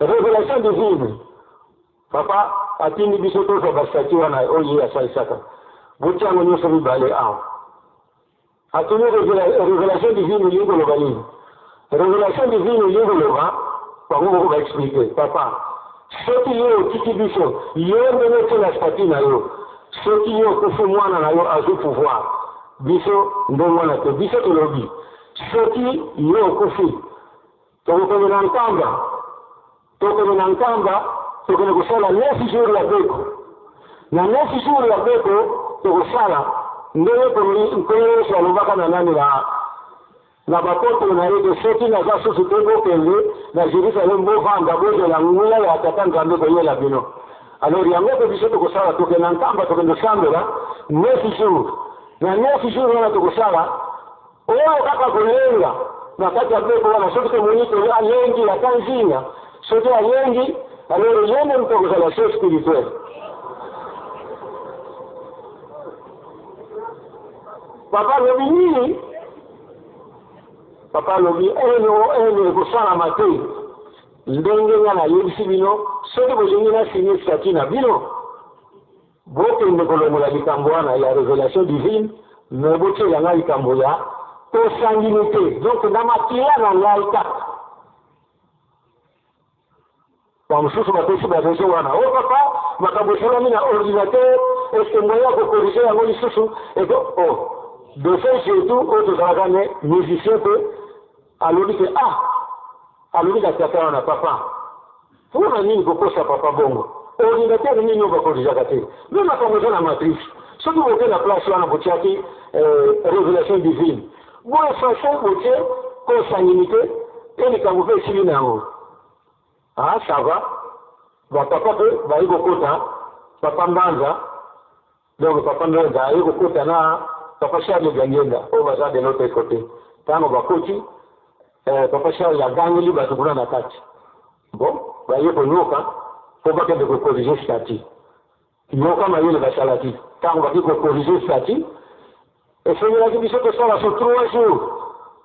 Révélation divine, papa atindi biso tozwa bastatut wana oyo ye asalisaka, botia yango nyonso mibale awa. Atuni révélation divine elingi koloba nini? Révélation divine elingi koloba, bango moko baexplike, papa, soki yo otiki biso, yo ndenge otie na statut na yo, soki yo okufi, mwana na yo azwi pouvoir. Biso ndenge wana te. Biso tolobi soki yo okufi, tokokende na Nkamba, tokende na Nkamba, tokende kosala 9 jours ya beko. Na 9 jours ya beko tokosala ndenge Nkolo Yesu alobaka na nani na Na bapotro na ye ke soki naza susu te bokende na Jerusalem bovanda bozela nguya ya Tata Nzambe koyela bino. Alors yango mpe biso tokosala tokende na Nkamba tokende kosambela 9 jours. Na 9 jours wana tokosala oyo kaka kolenga na kati ya beko wana soki tomoni ke alengi ata nzinga soki alengi alors ye nde moto akozala chef spirituel. Papa alobi nini? Papa alobi ene o ene ekosalama te. Ndenge nga nayebisi bino, soki bolingi na signe statut na bino, bokende kolongola likambo wana ya revelation divine, mais botiela nga likambo ya consanguinite, donc na makila na ngai kaka. Ba mosusu bapesi ba raison wana, oh papa, makambo esalami na ordinateur, est ce que moyen ya ko corriger yango lisusu eko oh de fait surtout oyo tozalaka ne musicien mpe alobi ke ah alobi na tata wana papa mpo na nini kokosa papa bongo ordinateur nini oyo bakorigaka te me makambo eza na matrice soki boke na place wana botiaki eh, révélation divine boefase botie consanguinité mpe likambo mpe esili na yango. Ah ça va ba papa pe baye kokota papa Mbanza donc papa Mbanza aye kokota na papa Charles Diangienda oyo baza de l'autre côté tango bakoti eh, papa Charles agangeli bato kuna na kati bon baye koyoka mpo bakende kokorige statut yoka mayele basalaki ntango baki kokorige statut Esengelaki biso tosala so 3 jours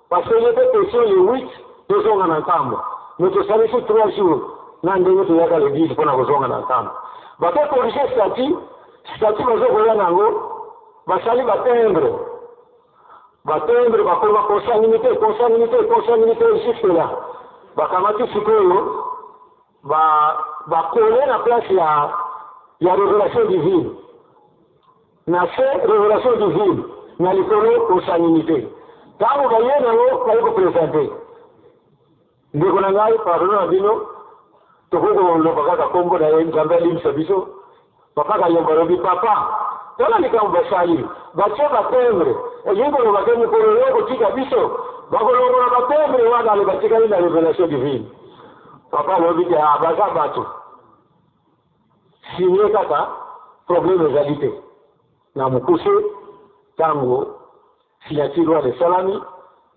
parce que ye pe question le 8 tozonga na Nkamba mais tosalisi 3 jours na ndenge toyaka le 10 pona kozonga na Nkamba. Bake corriger statut, statut bazo koya na yango basali ba timbre ba timbre bakoma consanguinité consanguinité consanguinité jusque là bakamati sikoyo ba bakole na place ya ya revelation divine. Na se revelation divine, na likolo consanguinite. Tango baye na yo baye ko presenter. Ndeko na ngai pardon na bino tokoki koloba kaka kombo na ye Nzambe alimbisa biso. Papa Kayombo alobi papa tala likambo basali batie ba timbre elingi koloba ke mokolo yo okotika biso bakolongola ba timbre wana ale batikali na revelation divine. Papa alobi ke ah baza bato. Signe kaka problème ezali te. Na mokuse tango signature wana esalami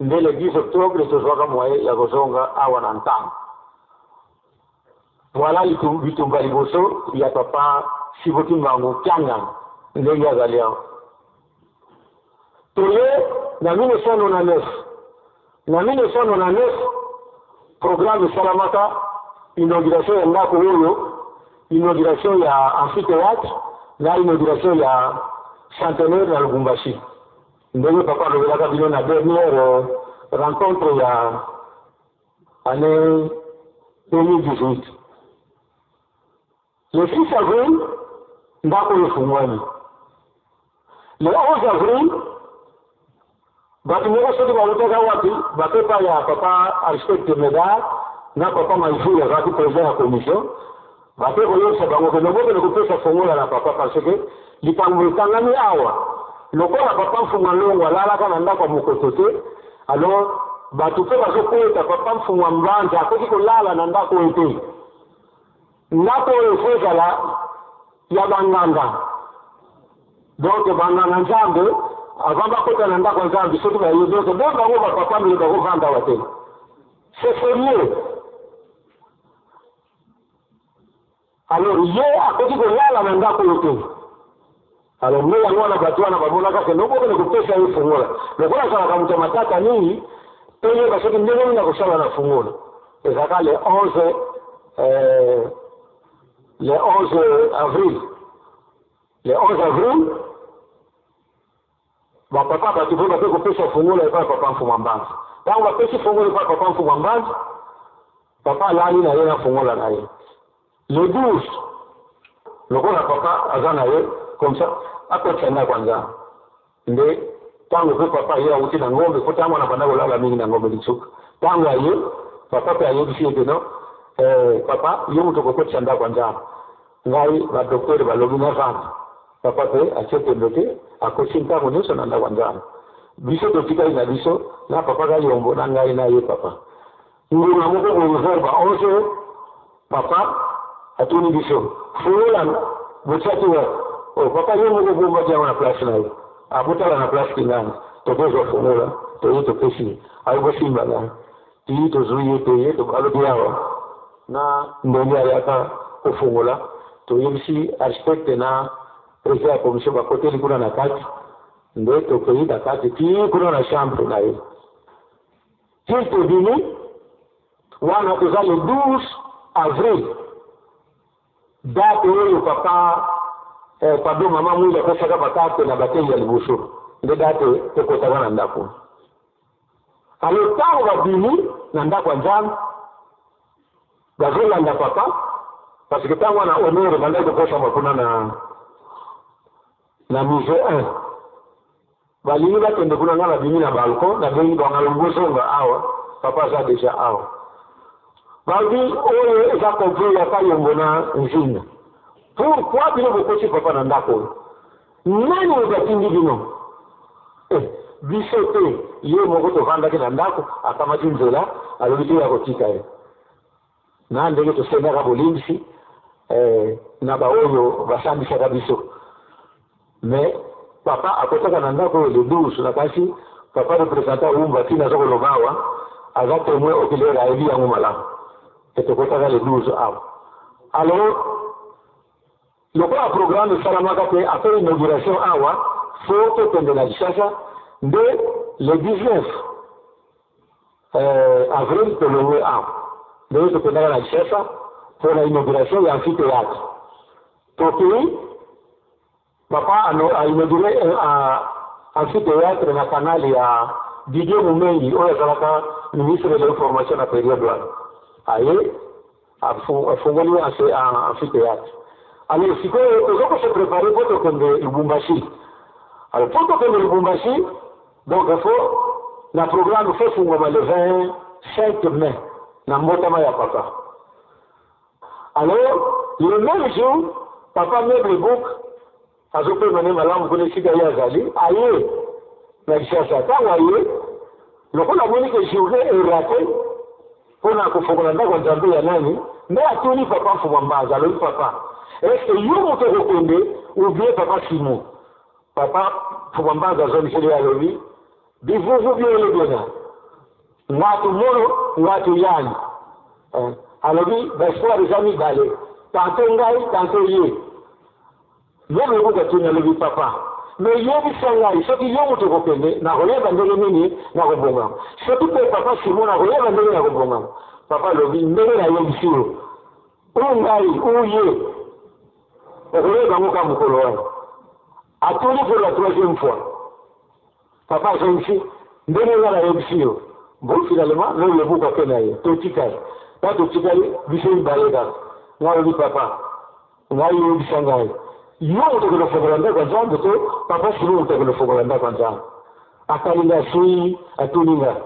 nde le 10 octobre tozwaka moyen ya kozonga awa na Nkamba. Voilà bitumba liboso ya papa Sibo Kimbangu Kiangani ndenge azali awa. Toye na 1999. Na 1999, programme esalamaka, inauguration ya ndako oyo, inauguration ya amphithéâtre na inauguration ya centenaire na Lubumbashi. Ndenge papa alobelaka bino na dernière euh, rencontre ya année 2018. Le 6 avril, ndako oyo efungwami. Le 11 avril, bato moko soki bautaka wapi bake epai ya papa architecte Medard na papa Maizuri azalaki president ya commission, bake koyebisa bango ke nobokende kopesa fongola na papa parce que likambo ekangami awa lokola papa Mfuma Longo alalaka na ndako ya mokoto te, alors bato mpe bazokota papa Mfuma Mbanza akoki kolala na ndako oyo te. Ndako oyo faut ezala ya ba nganga donc ba nganga nzambe avant bakota na ndako ya nzambe soki baye donc be bango ba papa mbele bakovanda awa te c'est sérieux alors ye akoki kolala na ndako oyo te alors nde yango wana bato wana bamonaka ke nokokende kopesa ye fungola lokola azalaka moto ya matata mingi toyeba soki ndenge nini akosala na fungola ezalaka le 11 euh, le 11 avril le 11 avril bapapa bato mpe bake kopesa fungola epai ya papa mfuma mbanza ntango bapesi fungola epai ya papa mfuma mbanza papa alali na ye na fungola na ye Le 12 lokola papa aza na ye comme ça akotisa ndako ya nzambe nde ntango mpe papa ye awuti na ngombe mpo ntango wana banda kolala mingi na ngombe lisuka ntango aye papa mpe ayebisi ye keno eh, papa yo moto okokotisa ndako ya nzambe ngai badoktere balobi navanda papa mpe atie tembe te akotisi ntango nyonso na ndako ya nzambe. Biso totikali na biso na papa Kayombo na ngai na ye papa. Ngonga moko boye vers ba 11 heures, papa atuni biso, fungola botiaki wapi? Oh papa yo moko obombaki yango na place na yo. Ah botala na place kingani. Tokozwa fungola, toye topesi ye. Ayi bosimba ngai. Tii tozui ye toye alobi awa na ndenge ayaka kofungola, toyebisi architecte na president ya commission bakoteli kuna na kati. Nde tokeyi na kati tii kuna na chambre na ye. Tii tobimi wana toza le 12 avril, date oyo papa eh, pardon mama Mwinda apesaka ba carte na bateyi ya liboso, nde date tokotaka na ndako. Alors ntango babimi na ndako ya Nzambe bazolanda papa, parce que ntango wana honneur ebandaki kopesama kuna na na musee 1 balingi bakende kuna, nga nabimi na balcon, nabengi bango, nalobi bozonga awa, papa aza deja awa. Balobi oyo eza complot ya Kayombo na Nzinga. Pourquoi bino bokoti papa na ndako oyo? Nani moto atindi bino? Eh, biso te, ye moko tovandaki na ndako, akamati nzela, alobi toya kotika ye. Na ndenge tosengaka bolimbisi eh, na baoyo basambisaka biso. Mais papa akotaka na ndako oyo le 12, nakanisi papa representant Wumba ti naza koloba awa aza temoin oculaire, ayebi yango malamu ke tokotaka le 12 awa. Alors lokola programme esalamaka te après inauguration awa, faut tokende na Kinshasa nde le 19 avril tolongwe awa, ndenge tokendaka na Kinshasa mpo na inauguration ya amphithéâtre. Tokei, papa a inauguré amphithéâtre na canal ya Didier Mumengi oyo azalaka ministre de l'information na période wana. Aye afungoli amphithéâtre. Alors sikoyo toza ko se préparer mpo tokende Lubumbashi. Alors mpo tokende Lubumbashi, donc il faut na programme faut efungwama le 25 mai na mbotama ya papa. Alors le même jour papa Meuble Book azopema ne malamu kuna esika ye azali, aye na Kinshasa. Ntango aye, lokola amoni ke journée eraté mpona kofongola ndako ya Nzambe ya nani, nde atuni papa Mfuma Mbanza, alobi papa, est-ce yo moto okokende ou bien papa Simon? Papa Mfuma Mbanza azongiseli ye, alobi bivuvu biele biena ngatu molo ngatu yani. Alobi ba espoir eza mibale, tanto ngai tanto ye. Meuble Book atuni, alobi papa, me yebisa ngai soki yo moto okokende, nakoyeba ndenge nini nakobongama, soki mpe papa Simon, nakoyeba ndenge nakobongama. Papa alobi ndenge nayebisi yo, u ngai u ye, okoyeba yango kaka mokolo wana. Atuni pour la troisième fois, papa azongisi ndenge ngai nayebisi yo. Bon, finalement Meuble Book ake na ye, totikali ta totikali biso mibale kaka. Ngai alobi papa, ngai yebisa ngai, yo moto okende kofongola ndako ya Nzambe to papa Simon moto akende kofongola ndako ya Nzambe? Atali nga sui, atuni nga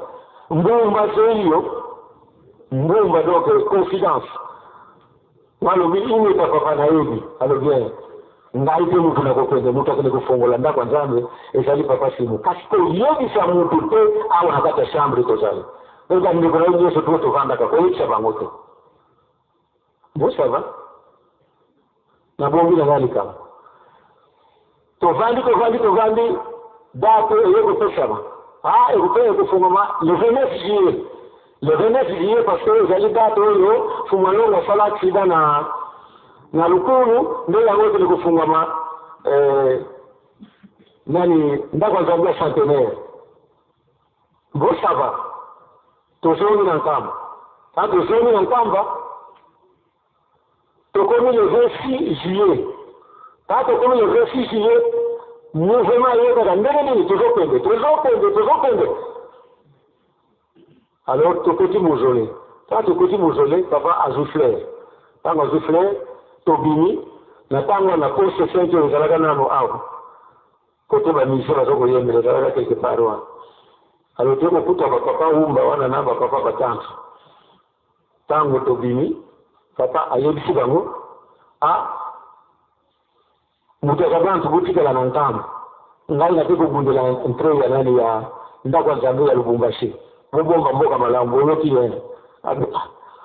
mbumba sei yo mbumba, donc confidence. Alobi ingeta papa, nayebi. Alobi ngai te motu nakokende, moto akende kofongola ndako ya Nzambe ezali papa Simo, kasi koyebisa motu te awa na kati ya chambre tozali oyo bandeko na yo nyonso to tovandaka, koyebisa bango te. Bon, ça va, nabongi na ngai likambo. Tovandi, tovandi, tovandi, date eye kopesama, ah, ekope ekofungama le 29 juillet, le 29 juillet, parce que ezali date oyo Fumalongo asala accident na Lukulu, nde yango ekende kofungama nani ndako ya Nzambe ya centenaire. Bon, ça va, tozongi na Nkamba. Ta tozongi na Nkamba, tokomi le 26 juillet. Ta tokomi le 26 juillet, mouvement eyokaka ndenge nini, tozokende, tozokende, tozokende. Alors tokoti mausolée. Ta tokoti mausolée, papa azwi fleur. Ntango azwi fleur, tobimi na ntango wana poste 5 oyo ezalaka nano awa kote bamusicien baza koyembela, ezalaka quelque part wana. Alors toye kokuta bapapa Wumba wana na bapapa batante. Ntango tobimi, papa ayebisi bango, a moto aza bantu botikala na Nkamba. Ngai nake kobundela entrée ya nani ya ndako ya Nzambe ya Lubumbashi. Bobomba mboka malamu, boyoki ye. Ah,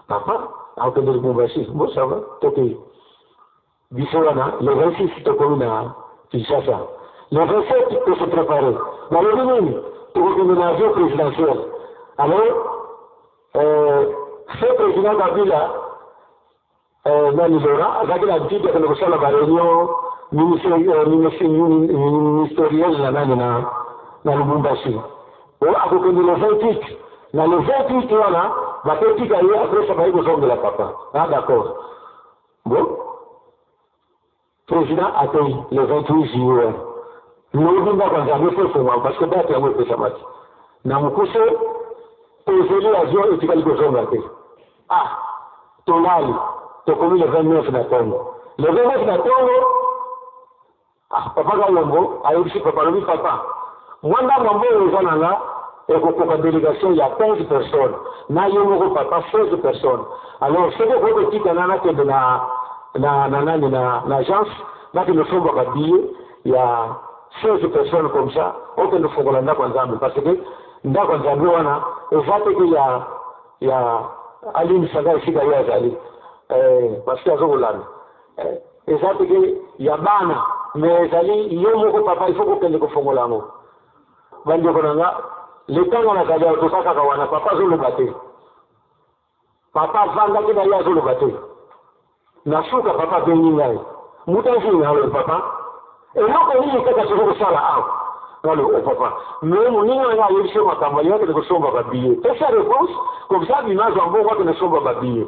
papa akokende Lubumbashi, bon ça va, tokei. Biso wana le 26 tokomi na Kinshasa. Le 27 to se preparer. Balobi nini? Tokokende na avion presidentiel. Alors feu president Kabila nani Laurent azalaki na habitude ya kende kosala ba reunion ministerielle na nani na Lubumbashi. Akokende le 28. Na le 28 wana bakotika ye, après ça baye kozongela papa. Ah d'accord. Bon, président akei le 28 juillet wana. Lobi ndako ya Nzambe fo efongwama parce que date yango epesamaki. Na mokuse, tozeli avion etikali kozonga te. Ah, tolali, tokomi le 29 na ntongo. Le 29 na ntongo, ah, papa Kayombo ayebisi papa, alobi papa, mwa ndambo ya mbongo eza na nga ekokoka délégation ya 15 personnes, na yo moko papa 16 personnes. Alors soki okoki kotika nga nakende na nani na agence, nakende somba ba billet ya 16 personnes, comme ça okende fongola ndako ya Nzambe, parce que ndako ya Nzambe wana eza te ke ya alimbisa ngai esika ye azali, parce que azokolanda, eza te ke ya bana, mais ezali yo moko papa, il faut kokende kofongola yango. Bandeko na nga, letanga nazali awa, toza kaka wana, papa azoloba te. Papa avandaki na ye, azoloba te. Na suka papa abengi ngai: "Muta nzinga." Alobi: "Papa, eloko nini kaka toza kosala awa?" Alo o papa, mais moninga na ngai ayebisi yo makambo, alingi akende kosomba ba billet, pesa réponse comme ça abima, azwa mbongo, akende kosomba ba billet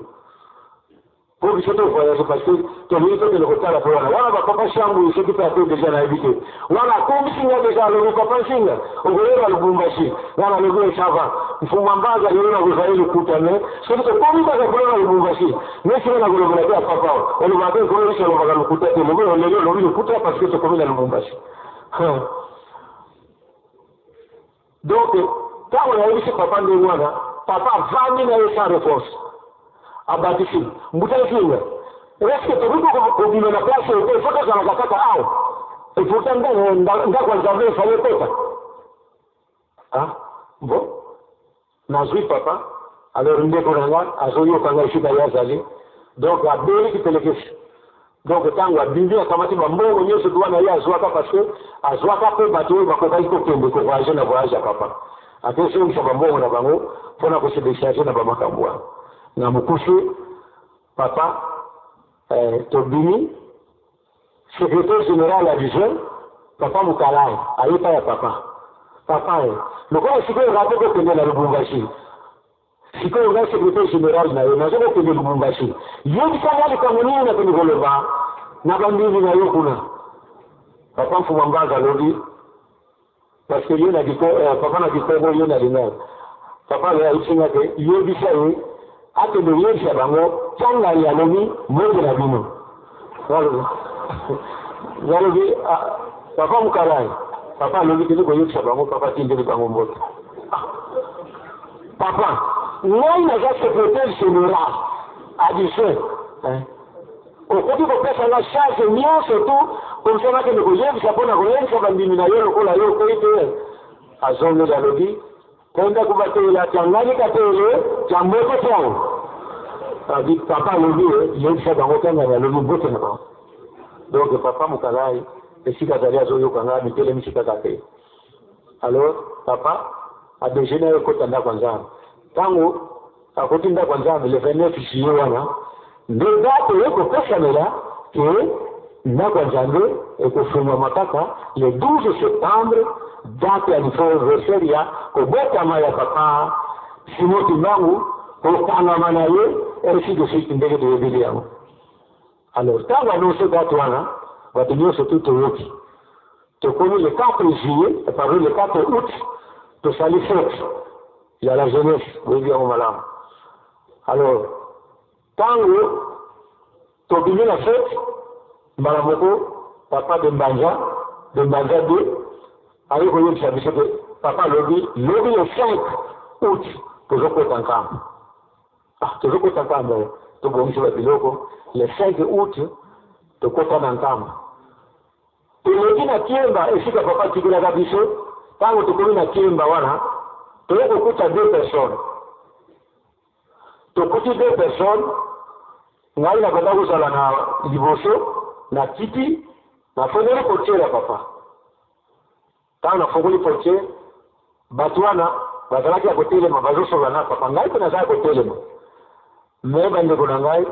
mpo biso to voyage, parce que tolingi tokende kotala mpo wana bapapa Shangu soki mpe ate déjà nayebi te. Wana akombisi nga déjà, alobi: "Papa Nsinga, okoyeba Lubumbashi." Wana alobi: "Ça va, Mfuma Mbanza, lelo nakozwa ye lokuta, mais soki tokomi kaka kuna na Lubumbashi, nesika nakolobela te ya papa, olobaka te, nkolo biso olobaka lokuta te, lobi lelo olobi lokuta parce que tokomi na Lubumbashi." Donc ntango nayebisi papa ndenge wana, papa avandi na ye sans réponse, abatisi: "Mbuta Nsinga, est-ce tokoki kobima na place oyo te? Faut tozalaka kaka awa, et pourtant ndako ya Nzambe efali ekota." Ah bon, nazwi papa. Alors ndeko na nga azoyoka nga esika ye azali, donc abeliki pelekesi. Donc ntango abimi, akamati bambongo nyonso tu wana ye azwaka, parce que azwaka mpe bato oyo bakokaki kokende kovoyage na voyage ya papa, akesongisa bambongo na bango mpona kose décharger na bamakambo wana. Na mokuse, papa tobimi, secrétaire général adjoint papa Mokalai ayepa ya papa. Papa ye lokola sikoyo nga mpe kokende na Lubumbashi, sikoyo ngai secrétaire général na yo naza kokende Lubumbashi, yebisanga likambo nini nakende koloba na bandimi na yo kuna. Papa Mfuma Mbanza alobi, parce que ye na papa na Kikongo, ye na lingala, papa ayebisi nga te: "Yebisa ye akende koyebisa bango Tiangali alobi mbote na bino." Nalobi: "Papa Mokalai, papa alobi kende koyebisa bango papa tindeli bango mbote." Papa, ngai naza secrétaire général adjoint, okoki kopesa nga charge nyonso tu comme ça nakende koyebisa mpona koyebisa bandimi na yo lokola yo okei te. Azongeli, alobi: "Kenda kubatela tiangani katele tia mbote tiango." Abi papa alobi: "Yebisa bango Tiangani alobi mbote na bango." Donc papa Mokalai esika azali azoyoka nga, mitelemisi kaka te. Alors papa adéjeuner, aye ekota ndako ya Nzambe. Ntango akoti ndako ya Nzambe le 29 juillet wana, nde date oye kopesamela ke ndako ya Nzambe ekofungwama kaka le 12 septembre, date ya anniversaire ya kobotama ya papa Simon Kimbangu, kokangama na ye, ainsi de suite, ndenge toyebeli yango. Alors ntango annonce date wana, bato nyonso tu toyoki. Tokomi le 4 juillet, pardon, le 4 août, tosali fête ya la jeunesse, boyebi yango malamu. Alors ntango tobimi na fête, mbala moko papa de Mbanza, de Mbanza 2, aye koyebisa biso ke papa alobi lobi le 5 août tozokota Nkamba. Ah, tozokota Nkamba, tobongisi babiloko, le 5 août tokota na Nkamba. Toleki na Kiemba esika papa atikelaka biso. Ntango tokomi na Kiemba wana, toye kokuta deux personnes. Tokuti deux personnes, ngai nabanda kozala na liboso na kiti, nafongoli portiere ya papa. Ntango nafongoli portiere, bato wana bazalaki ya kotelema, bazosolola na papa, ngai mpe naza ya kotelema. Me bandeko na ngai,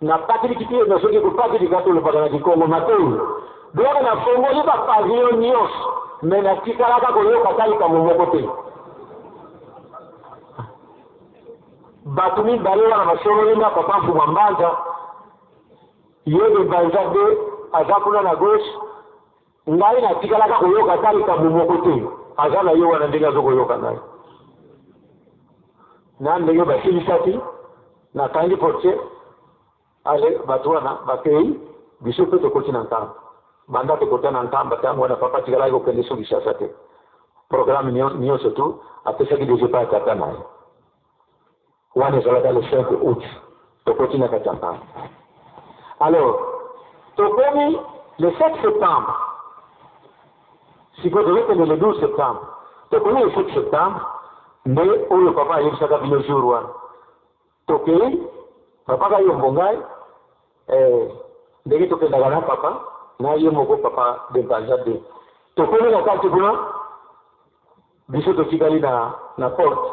napakiliki te, nasoki kopakilika tolobaka na kikongo matoi. Donc nafongoli ba pavillon nyonso, me natikalaka koyoka ata likambo moko te. Bato mibale wana basololi na papa Mfuma Mbanza, ye de Mbanza de aza kuna na gauche, ngai natikalaka koyoka ata likambo moko te. Aza na ye wana ndenge azo koyoka ngai na ndenge basilisaki, nakangi portier. Ale bato wana bakei, biso mpe tokoti na Nkamba. Banda tokota na Nkamba, ntango wana papa atikalaki kokende so Kinshasa te. Programme nyonso tu apesaki deja epai ya tata na ye. Wana ezalaka le 5 août, tokoti na kati ya Nkamba. Alors tokomi le 7 septembre, sikoyo tozokende le 12 septembre, tokomi le 7 septembre nde oyo papa ayebisaka bino jour wana. Tokei, papa Kayombo ngai, ndenge tokendaka na papa, na ye moko papa de Mpanza de. Tokomi na kati kuna, biso totikali na porte.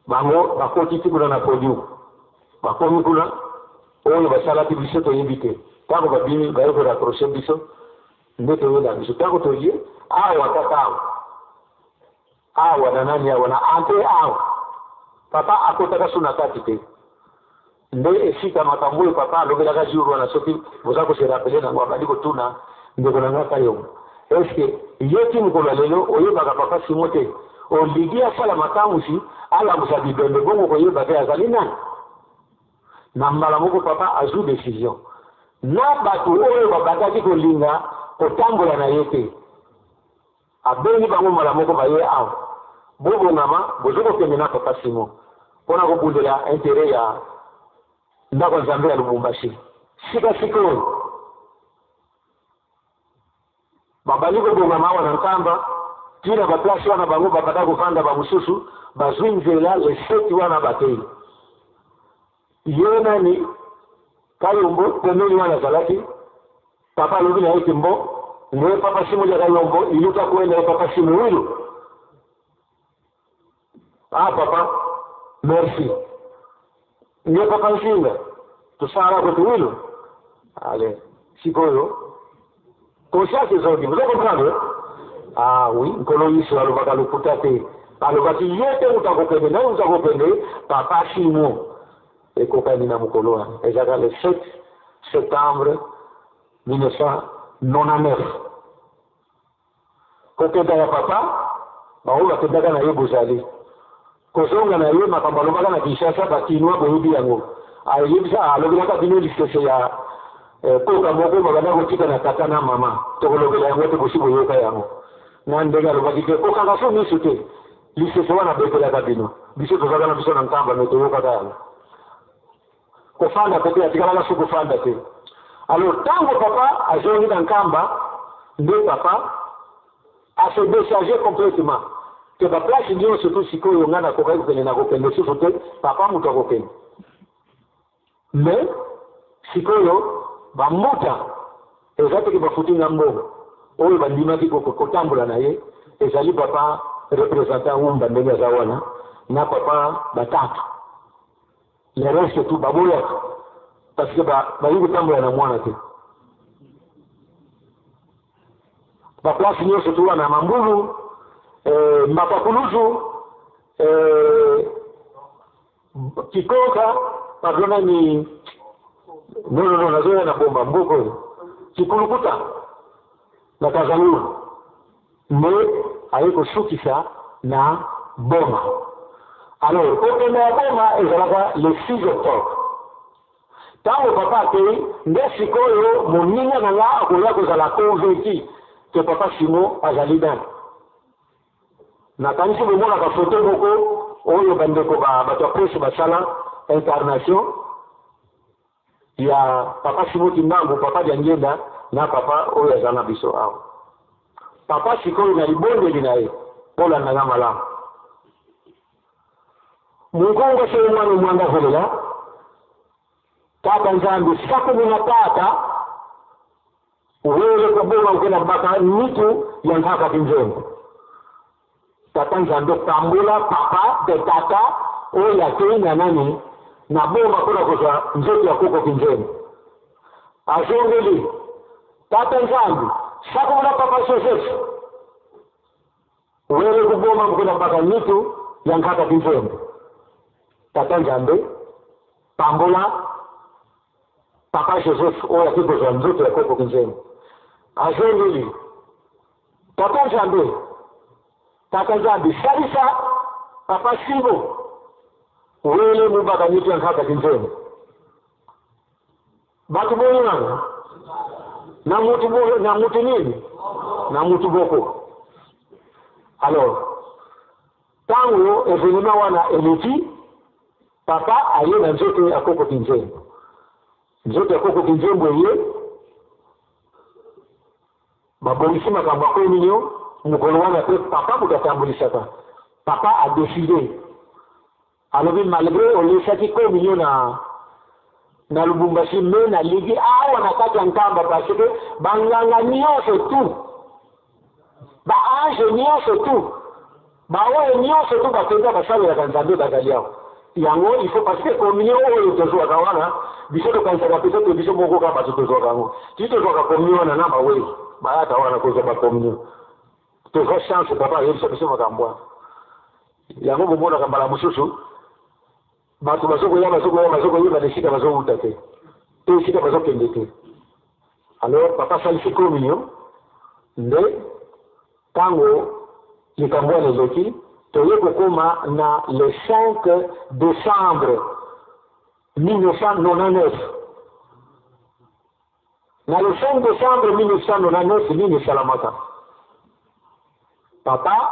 Bango bakoti ti kuna na podium. Bakomi kuna, oyo basalaki biso toyebi te. Ntango babimi, baye ko raccrocher biso, nde toyela biso. Ntango toye, awa kaka awa. Awa na nani awa na entree awa papa akotaka su na kati te nde esika makambo oyo papa alobelaka jour wana soki boza ko se rappeler nango abandi kotuna ndeko na nga Kayombo est ce que yo ti mokolo ya lelo oyebaka papa Simon te oligi asala makamwisi alamusa bibembe bongo koyeba te azali nani na mbala moko papa azui decision na bato oyo babandaki kolinga kotambola na ye te. Abengi bango mbala moko baye awa bobongama bozo kokende na papa Simon pona kobundela interet ya ndako ya Nzambe ya Lubumbashi. Sika sikoyo babandi kobongama awa na Nkamba ti na ba place wana bango babanda kovanda ba mosusu bazui nzela le 7 wana bakeyi. Ye nani Kayombo pembeni wana azalaki Papa alobi na ye ke mbo nde papa Simon dia Kayombo iluka kuenda ye papa Simon wilu. Ah papa merci nde papa Nzinga tosala kote wilu. Ale sikoyo conscience ezongi, bozo comprendre? Ah oui, Nkolo Yesu alobaka lokuta te. Alobaki ye te moto akokende, nani moto akokende? Papa Simon. Ekokani na mokolo wana, ezalaka le 7 septembre 1999. Kokenda ya papa, baoyo bakendaka na ye bozali. Kozonga na ye, makambo alobaka na Kinshasa, ba Kinois boyebi yango. Ayebisa, alobelaka bino lisese ya koka moko babanda kotika na tata na mama. Tokolobela yango te, bosi boyoka yango. Na ndenge alobaki te, kokanga so misu te. Lisese wana abetelaka bino. Biso tozalaka na biso na Nkamba, mais toyokaka yango. Kofanda pe te, atikalaka su kofanda te. Alors tango papa azongi na Nkamba, nde papa a se decharger complètement que ba place nionso tout sikoyo nga nakokaki kokende, nakokende susu te, papa moto akokende. Mais sikoyo ba mbuta eza te ke bafuti nga mbongo oyo bandimaki kotambola na ye ezali papa representant Wumba ndenge aza wana na papa Batatu, le reste tout baboyaka parce que bayi kotambola na mwana te. Ba place nyonso tu wana Mambulu, Mbakakuluzu, Kikoka, pardon nani, non non non, nazoya na bomba mboka oyo Kikulukuta na Kazalulu nde aye kosukisa na Boma. Alors kokende ya Boma ezalaka le 6 octobre. Tango papa akei nde sikoyo moninga na nga akoya kozala convaincu que papa Simon azali nani. Nakanisi bomonaka photo moko oyo bandeko ba bato ya presse basala incarnation ya papa Simon Kimbangu, papa Diangienda. na papa oyo aza na biso awa. Papa sikoyo na libondeli na ye, bolanda nga malamu. Munkongo se mwana mwanda velela Tata Nzambi sakumu na tata wele kobonga okenda baka mitu ya nkaka kinzembo. Tata Nzambe pambola papa de tata oyo akei na nani na boma mpona kozwa nzoto ya koko kinzembo. Azongeli Tata Nzambi sakumu na papa Joseph wele koboma okenda baka mitu ya nkaka kinzembo. Tata Nzambe pambola papa Joseph oyo ake kozwa nzoto ya koko kinzembo. Azongeli Tata Nzambe, Tata Nzambe salisa papa Simo wele mubaka mitu ya nkaka kinzembo. Bato boni wana na mutu bo, na mutu nini na mutu boko. Alors ntango evenema wana eleki, papa aye na nzoto ya koko kinzembo. Nzoto ya koko kinzembo eye babongisi makambo ya kominio mokolo wana mpe papa moto atambolisaka. Papa adeside alobi malgré olesaki kominio na Lubumbashi, me nalingi awa na kati ya Nkamba parce que banganga nyonso tu, baange nyonso tu, baoyo nyonso tu bapenza basalelaka Nzambe bazali awa. Yango il faut parce que communion oyo tozwaka wana, biso tokanisaka peut-être biso moko kaka bato tozwaka yango. Ti tozwaka communion wana na bawei bayaka wana kozwa bacommunion, tozwa chance papa ayebisa biso makambo wana. Yango bomonaka mbala mosusu bato bazokoya bazokoya bazokoyeba na esika bazowuta te te esika bazokende te. Alors papa asalisi communion nde ntango likambo wana eleki, toye kokóma na le 5 décembre 1999. Na le 5 décembre 1999 nini esalamaka? Papa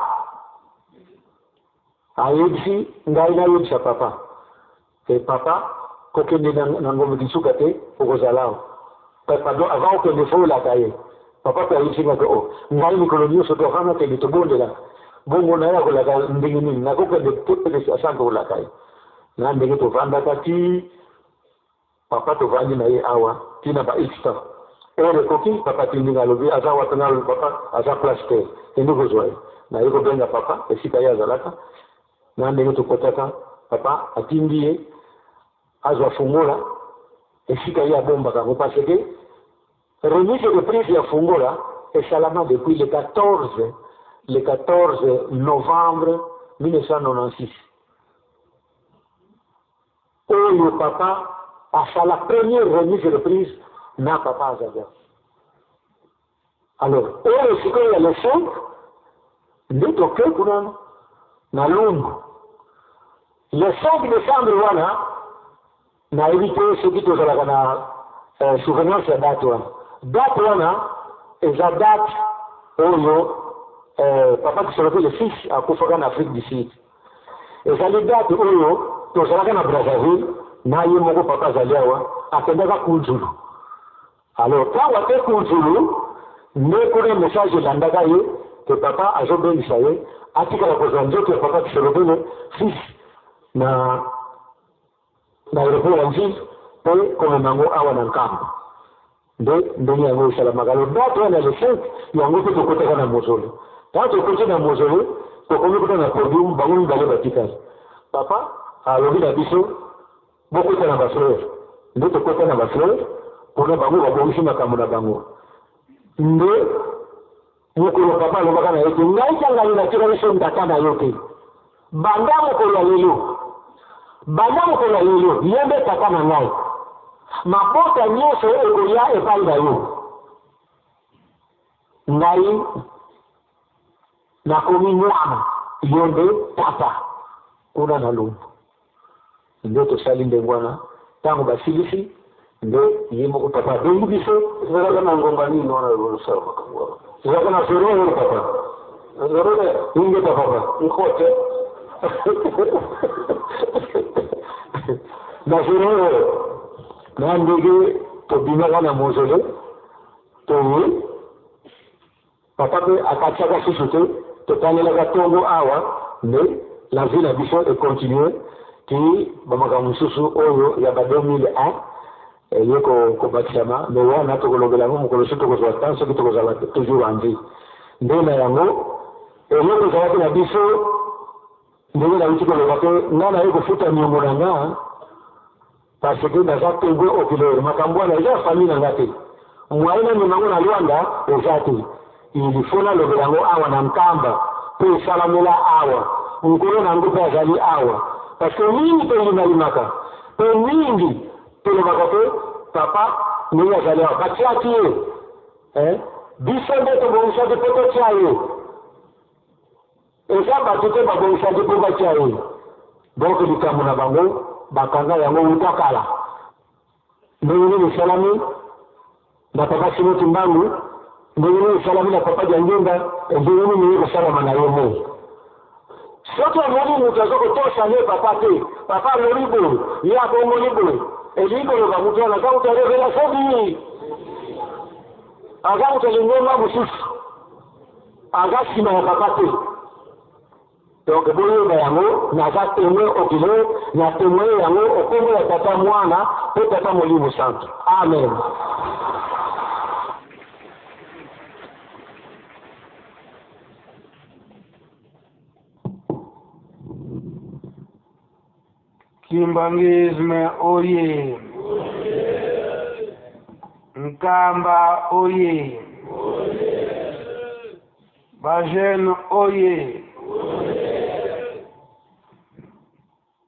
ayebisi ngai nayebisa papa te, papa kokende na Ngombe Kinsuka te, okozala awa. Pardon, avant okende fo olaka ye. Papa mpe ayebisi ngai ke o ngai mikolo nyonso to avant nakende tobondelaka bongo naye akolaka ndenge nini nakokende te asanke kolaka ye. Na ndenge tovandaka ti papa tovandi na ye awa tina ba x temps heure ekoki, papa atindi ngai, alobi aza wapi? Ngai alobi papa aza place te, kende kozwa ye. Naye kobenga papa esika ye azalaka. Na ndenge tokotaka, papa atindi ye azwa fungola esika ye abombaka yango, parce que remise de prise ya fungola esalama depuis le 14 novembre 1996 oyo papa asala première remise de prise na papa Azalia. Alors oyo sikoyo ya le 5 nde toke kuna na Lungu le 5 décembre wana. Nayebi te soki tozalaka na souvenance ya date wana. Date wana eza date oyo papa Kisolokele fils akufaka na Afrique du Sud. Ezali date oyo tozalaka na Brazzaville na ye moko papa azali awa, akendaka Kunzulu. Alors ntango ake Kunzulu nde kuna message elandaka ye ke papa azobengisa ye atikala kozwa nzoto ya papa Kisolokele fils na aéroport ya Njili mpe komema yango awa na Nkamba. Nde ndenge yango esalamaka. Alors date wana le 5 yango mpe tokotaka na mausolée. Ntango tokoti na mausolée, tokomi kuna na podium, bango mibale batikali. Papa alobi na biso bokota na bafleur. Nde tokota na bafleur mpona bango babongisi makambo na bango. Nde mokolo papa alobaka na ye te, ngai Kiangani natikali so ndata na yo te banda mokolo ya lelo, banda mokolo ya lelo ye nde tata na ngai, mabota nyonso ekoya epai na yo, ngai nakomi mwana, yo nde tata. Kuna na Lumbu nde tosali ndenge wana. Ntango basilisi nde ye moko papa abengi biso.
Ezalaka na ngonga nini wana osala makambo wana?
Ezalaka na 0 heure, papa.
0 heure?
Ingeta, papa.
Nkote.
Na 0 heure na ndenge tobimaka na mausolée. Toye papa mpe akatiaka susu te, totangelaka ntongo awa, mais la vie na biso econtinue ti bamakambo mosusu oyo ya ba 2001 eye kobakisama. Mais wana tokolobela yango mokolo soki tokozwa temps, soki tokozala toujours en vie. Nde na yango eloko ezalaki na biso, ndenge nauti koloba te, nga naye kofuta niongo na nga parce que naza témoin oculaire. Makambo wana eza ya famille na nga te, moyen namema yango na Luanda eza te. Il faut nalobela yango awa na Nkamba mpo esalamela awa, nkolo na yango mpe azali awa, parce que mingi tolimalimaka mpe mingi tolobaka te papa ndenge azali awa batiaki ye, biso nde tobongisaki mpo totia ye, eza bato te babongisaki mpo batia ye. Donc likambo na bango bakanga yango wuta kala. Ndenge nini esalami na papa Simon Kimbangu, ndenge nini esalami na papa Diangienda, ndenge nini ye kosalama na ye moi. Soki omoni moto aza kotosa ye papa te, papa alobi boye, ye abongoli boye, elingi koloba moto wana aza moto ya revelation bi, aza moto ya lingomba mosusu, aza nsima ya papa te. Donc boyeba yango, naza témoin oculaire, na témoin yango okombo ya Tata, Mwana mpe Tata Molimo Santo. Amen.
Kimbanguisme oye! Nkamba oye! Bajeune oye!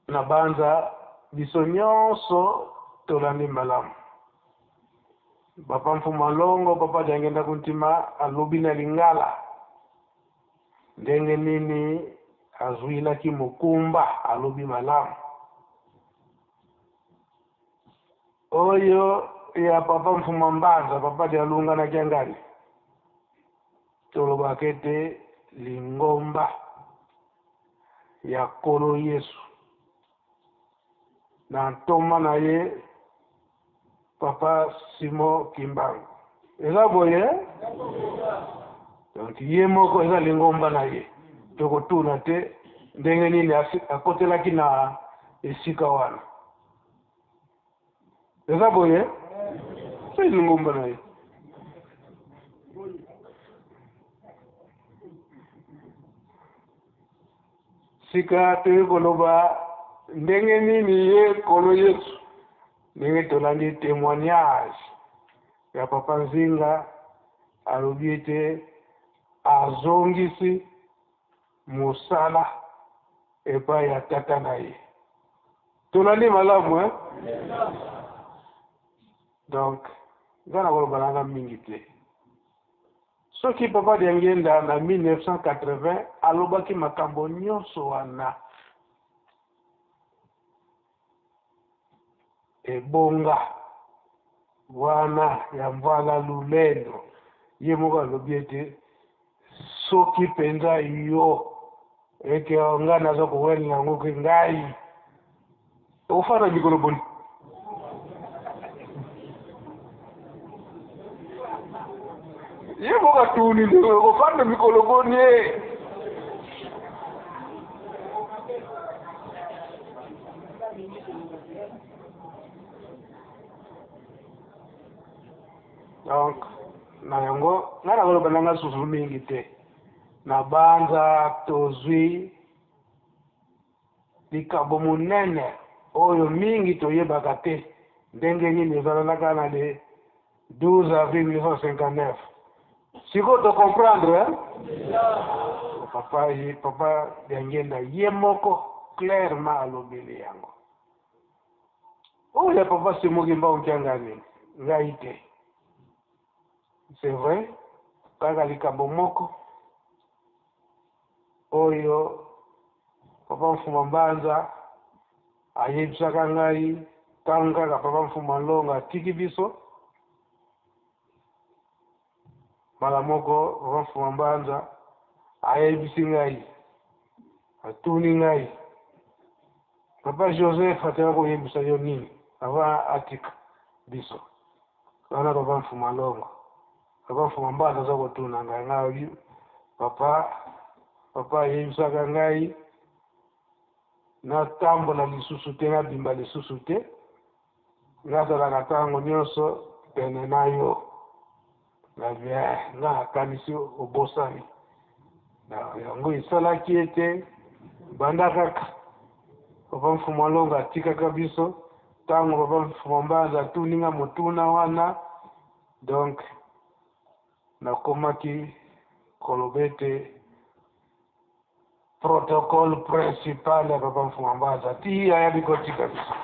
Na banza biso nyonso tolandi malamu. Papa Mfuma Longo, papa Diangenda Kuntima alobi na lingala ndenge nini azwilaki mokumba, alobi malamu. Oyo ya papa Mfuma Mbanza, papa Dialunga na Kiangani, tolobaka ete lingomba ya Nkolo Yesu na ntoma na ye papa Simon Kimbangu eza boye. Donc ye moko eza lingomba na ye, tokotuna te ndenge nini akotelaki na esika wana. Eza boye, eza lingomba na ye. Sika toyei koloba ndenge nini ye Nkolo Yesu, ndenge tolandi témoignage ya papa Nzinga, alobi ete azongisi mosala epai ya tata na ye. Tolandi malamu, eh? Donc nga na koloba nanga mingi te. Soki papa Diangienda na 1980 alobaki makambo nyonso wana, ebonga wana ya Mvala Lulendo, ye moko alobi ete soki mpenza yo eke ngai naza kowelela yango ke ngai okofanda mikolo boni, ye moko atuni ndenge okofanda mikolo boni ye. Donc na yango ngai nakoloba nanga susu mingi te. Na banza tozwi likambo monene oyo mingi toyebaka te, ndenge nini ezalalaka na le 12 avril 1959. Sikoyo tocomprendre, eh? Papa, papa Diangienda ye moko clairement alobeli yango. Oyo ya papa Simon Kimbangu Kiangani, ngai te. C'est vrai, kaka likambo moko oyo papa Mfuma Mbanza ayebisaka ngai ntango kaka papa Mfuma Longo atiki biso, mbala moko papa Mfuma Mbanza ayebisi ngai, atuni ngai: "Papa Joseph ateka koyebisa yo nini avant atika biso?" Wana papa Mfuma Longo. Papa Mfuma Mbanza aza kotuna ngai, ngai alobi papa, papa ayebisaka ngai natambola lisusu te, nabimba lisusu te, nazalaka ntango nyonso pene na yo. Nalobi eh, nga nakanisi obosani. Na yango esalaki ete banda kaka Papa Mfuma Longa atikaka biso, ntango Papa Mfuma Mbanza atuni nga motuna wana, donc nakomaki koloba ete protocole principal ya Papa Mfuma Mbanza ti ayaki kotika biso.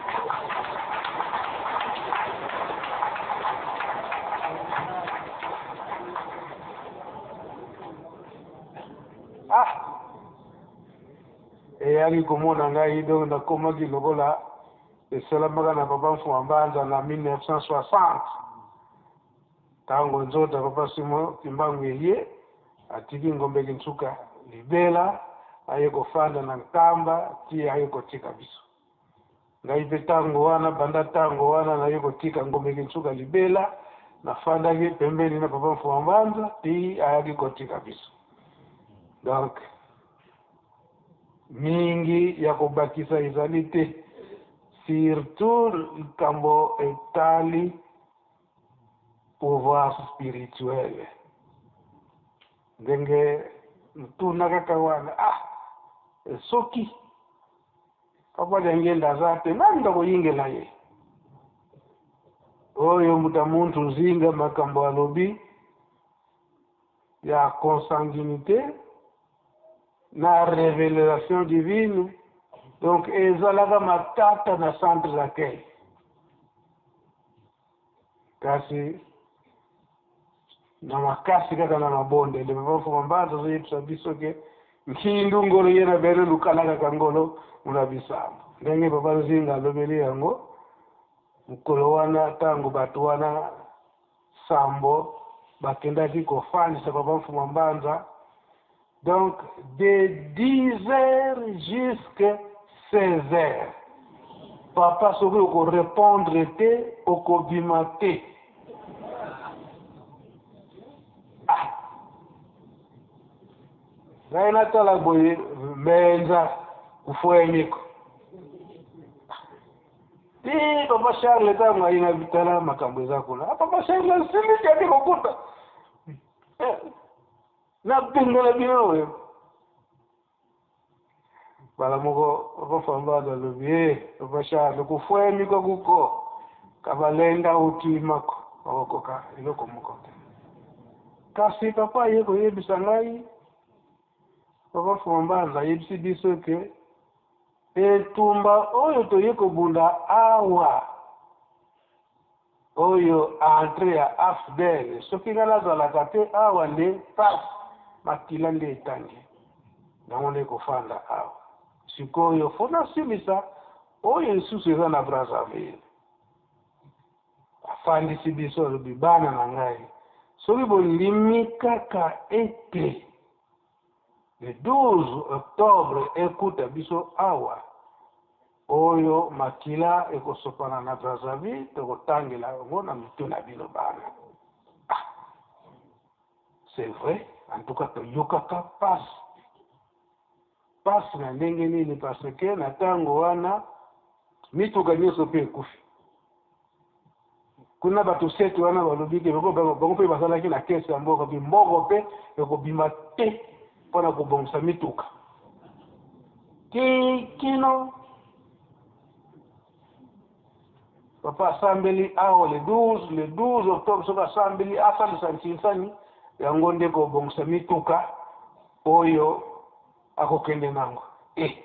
Ah, eyaki komona ngai donc nakomaki lokola esalamaka na Papa Mfuma Mbanza na 1960 ntango nzoto ya Papa Simon Kimbangu eye atiki Ngombe Kinsuka libela, aye kofanda na Nkamba ti aye kotika biso. Ngai mpe ntango wana, banda ntango wana naye kotika Ngombe Kinsuka libela, nafandaki pembeni na Papa Mfuma Mbanza ti ayaki kotika biso. Donc mingi ya kobakisa ezali te, surtout likambo etali pouvoir spirituel. Ndenge ntuna kaka wana, ah, soki Papa Diangienda aza te, nani ndakoyingela ye? Oyo mbuta muntu nzinga makambo alobi ya consanguinité na révélation divine, donc ezalaka matata na centre d'accueil. Kasi na makasi kaka na mabondeli, Papa Mfuma Mbanza azoyebisa biso ke nkindu ngolo ye na bene lukala kaka ngolo muna bisambo. Ndenge Papa Nzinga alobeli yango mokolo wana, ntango bato wana sambo bakendaki kofandisa Papa Mfuma Mbanza, donc de 10 heures jusqu'à 16 heures, papa soki okorépondre te okobima te. Ah, ngai natala boye mbenza kufuemiko ti Papa Charles ntango aye na bitala makambo eza kuna. Ah, Papa Charles asiliki ake kokuta nabengana bino oyo mbala moko. Papa Fambado alobi e Papa Charles kufuemiko kuko kabalenga ukimako bakokoka eloko moko te. Kasi papa aye koyebisa ngai, Papa Fombanza ayebisi biso ke etumba oyo toye kobunda awa, oyo entrée ya AFDL, soki ngai nazalaka te awa nde pasi makila nde etangi yango nde kofanda awa. Sikoyo fo nasilisa oyo lisusu eza na Brazzaville. Afandisi biso, alobi bana na ngai, soki bondimi kaka ete le 12 octobre ekuta biso awa, oyo makila ekosopana na Brazzaville tokotangela yango na mitu na bino bana. Ah, c'est vrai, en tout cas toyokaka pasi pasi na ndenge nini, parce que na ntango wana mituka nyonso mpe ekufi kuna. Bato sete wana balobi ke bango mpe bazalaki na kese ya mboka, mbongo mpe ekobima te mpona kobongisa mituka ti kino papa asambeli awa le 12, le 12 octobre. Soki asambeli, asalisa nsinsani yango nde kobongisa mituka oyo akokende nango. E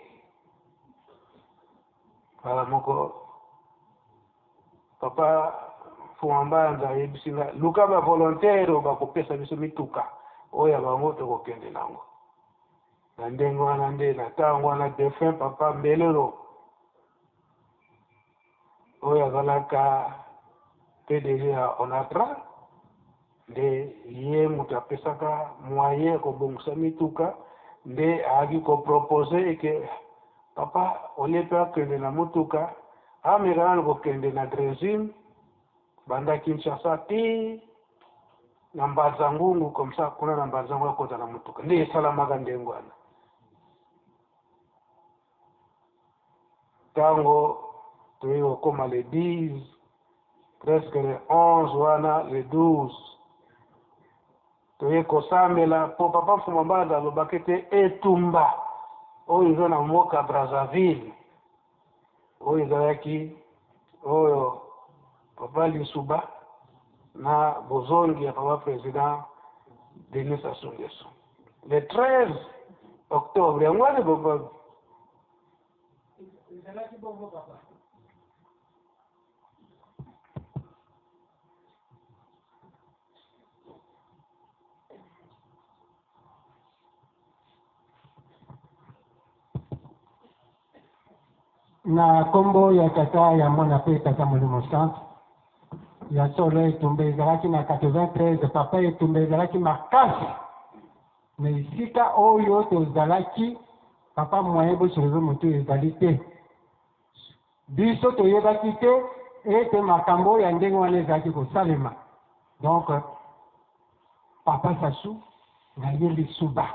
mbala moko Papa Mfuma Mbanza ayebisi nga, luka bavolontaire oyo bakopesa biso mituka oyo ya bango tokokende nango. Na ndenge wana nde na ntango wana défunt Papa Mbelelo oyo azalaka PDG ya Onatra, nde ye moto apesaka moyen ya kobongisa mituka, nde ayaki kopropose eke papa olie mpe akende na motuka, ameka nano kokende na drésine banda Kinshasa ti Na Mbanza Ngungu, comme ça kuna na Mbanza Ngungu akota na motuka. Nde esalamaka ndenge wana. Ntango toyei kokóma le 10, presque le 11 wana, le 12, toye kosambela mpo papa Mfuma Mbanza alobaki ete etumba oyo eza na mboka Brazzaville, oyo ezalaki oyo papa Lisuba na bozongi ya papa président Denis Sassou Nguesso le 13 octobre, yango wana papa.
Ezalaki bongo, papa. Na nkombo ya Tata, ya Mwana mpe Tata Molimo Santu. Ya solo, etumba ezalaki na 93, papa. Etumba ezalaki makasi na esika oyo tozalaki, papa. Moyen bosolobe motu ezali te. Biso toyebaki te ete makambo ya ndenge wana ezalaki kosalema. Donc papa Sassou na ye Lisuba,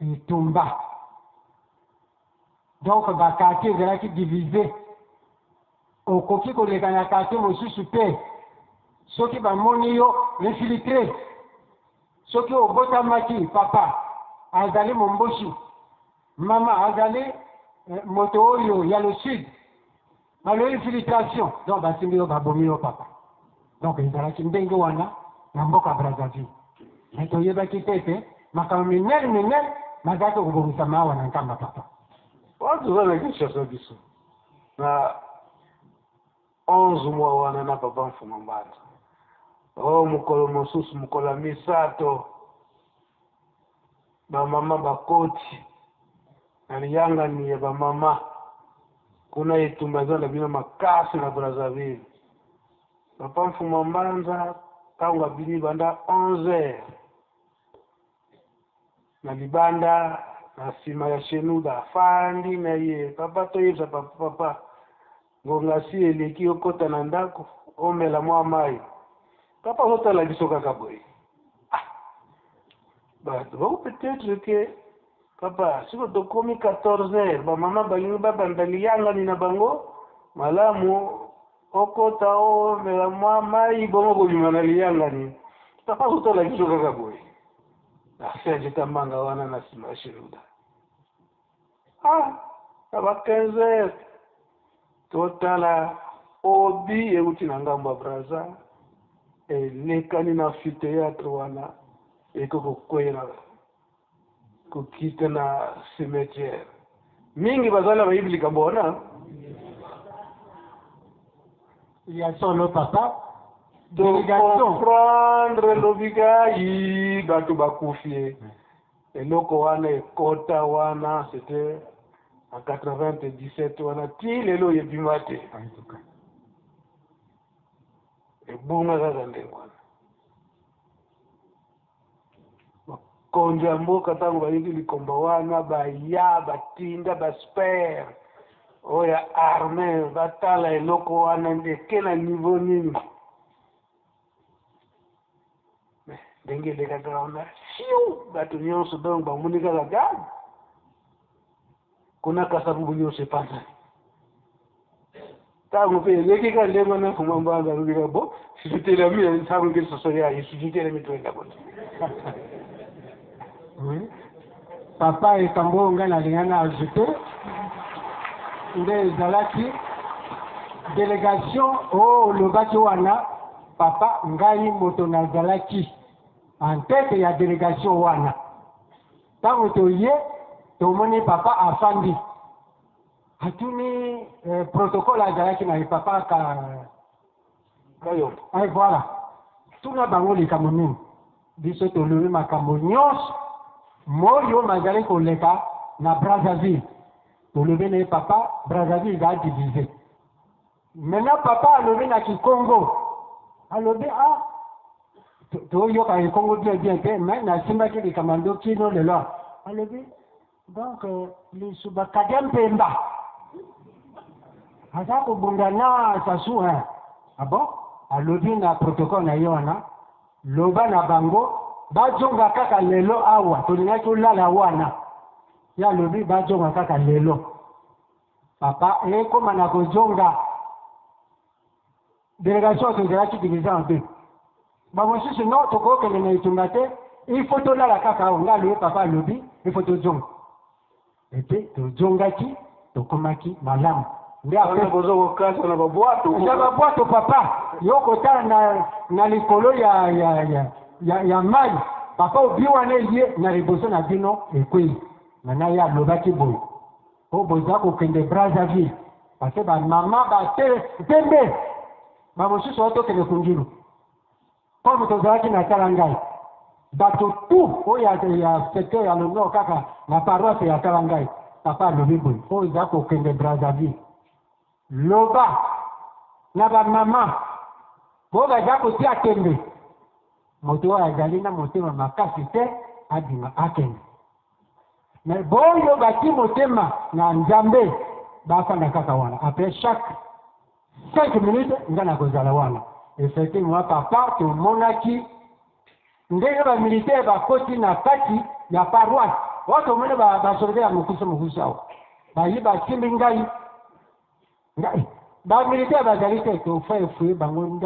etumba. Donc baquartier ezalaki divisé, okoki koleka na quartier mosusu te soki bamoni yo infiltré. Soki obotamaki, papa azali mombosu, mama azali moto oyo ya le sud, balo infiltration, donc basimbi yo, babomi yo, papa. Donc ezalaki ndenge wana na mboka Brazzaville, mais toyebaki te ete makambo minene minene bazalaki kobongisama awa na Nkamba, papa.
Wana toza na Kinshasa, biso na 11 mois wana na papa Mfuma Mbanza. O mokolo mosusu, mokolo ya misato, bamama bakoti na liyangani ya bamama kuna. Etumba eza na bino makasi na Brazzaville. Papa Mfuma Mbanza, ntango abimi banda 11 heures na libanda, na nsima ya Shenuda, afandi na ye. Papa, toyebisa papa: "Papa, ngonga si eleki, okɔta na ndako, omela mwa mai." Papa azotala biso kaka boye. Ah, bato bako peut-être ke papa, siko tokomi 14 heures, bamama balingi babanda liyangani na bango, malamu okɔta, omela mwa mai, bongo kobima na liyangani. Papa azotala biso kaka boye. Aserge Tambanga wana na nsima ya Shenuda. Ah, na ba 15 heures, totala obi euti na ngambo ya Braza, elekani na amphithéâtre wana, eko kokwela, kokita na cimetière. Mingi bazali na bayebi likambo wana.
Ya solo, papa. Délégation.
Tocomprendre lobi kai bato bakufi ye. Eloko wana ekota wana, c'était en 97 wana, ti lelo ebima te.
En tout cas.
Ebunga kaka ndenge wana. Bakonzi ya mboka, ntango bayoki likomba wana, baya, batinda baexpert oyo ya armée batala eloko wana eke na niveau nini. Mais ndenge elekaka wana, fiu, bato nyonso donc bamoni kaka gaz kuna, Kasavubu nyonso epanzani. Ntango mpe eleki kaka ndenge wana, Mfuma Mbanza alobi kaka bo situtelami ntango nge soso ya esitutelami, toenda kote.
Oui. Papa, ekambo oyo ngai nalinga na ajoute nde ezalaki délégation oyo olobaki wana, papa. Ngai moto nazalaki en tête ya délégation wana. Ntango toye, tomoni papa afandi, atuni protocole azalaki na ye, papa ka
Kayombo.
Voilà, tuna bango likambo nini. Biso tolobi makambo nyonso moyo mazali koleka na Brazzaville. Tolobi na ye: "Papa, Brazzaville eza divisé." Maintenant papa alobi na kikongo, alobi: "Ah, toyoka ekongo bien bien te, mais nasimbaki likambo ndo kino lelo." Alobi donc Lisuba Kadia Mpemba aza kobunda na Sassou, hein. Ah bon, alobi na protocole na ye wana. Loba na bango bazonga kaka lelo awa, tolingaki tolala wana. Ye alobi bazonga kaka lelo. Papa ekoma na kozonga delegation tozalaki divise en deux. Bamosusu non, tokokende na etumba te, il faut tolala kaka awa. Ngai alobi papa alobi il faut tozonga. Ete tozongaki, tokomaki malamu. Nde
Wana bozo kokasa na babwato.
Na babwato papa, yo kotala na, na likolo ya, ya, ya, ya, ya mai papa obi wana eye na liboso na bino ekwei. Mana ye alobaki boye, po boza kokende Brazzaville parce que bamama bate pembe bamosusu batokende kunjulu comme tozalaki na tala ngai bato tout oyo ya, ya secteur ya le nord kaka na paroisse ya tala ngai papa alobi boye oyo eza kokende Brazzaville loba na bamama bo baza kotia tembe moto oyo azali na motema makasi te abima akende mais boyo bati motema na Nzambe bafanda kaka wana après chaque 5 minutes nga nakozala wana. Effectivement papa tomonaki ndenge ba militaire bakoti na kati ya paroisse oyo tomoni basoldat ya mokuse mokuse awa bayi basimbi ngai ngai ba militaire bazali te tofa efuye bango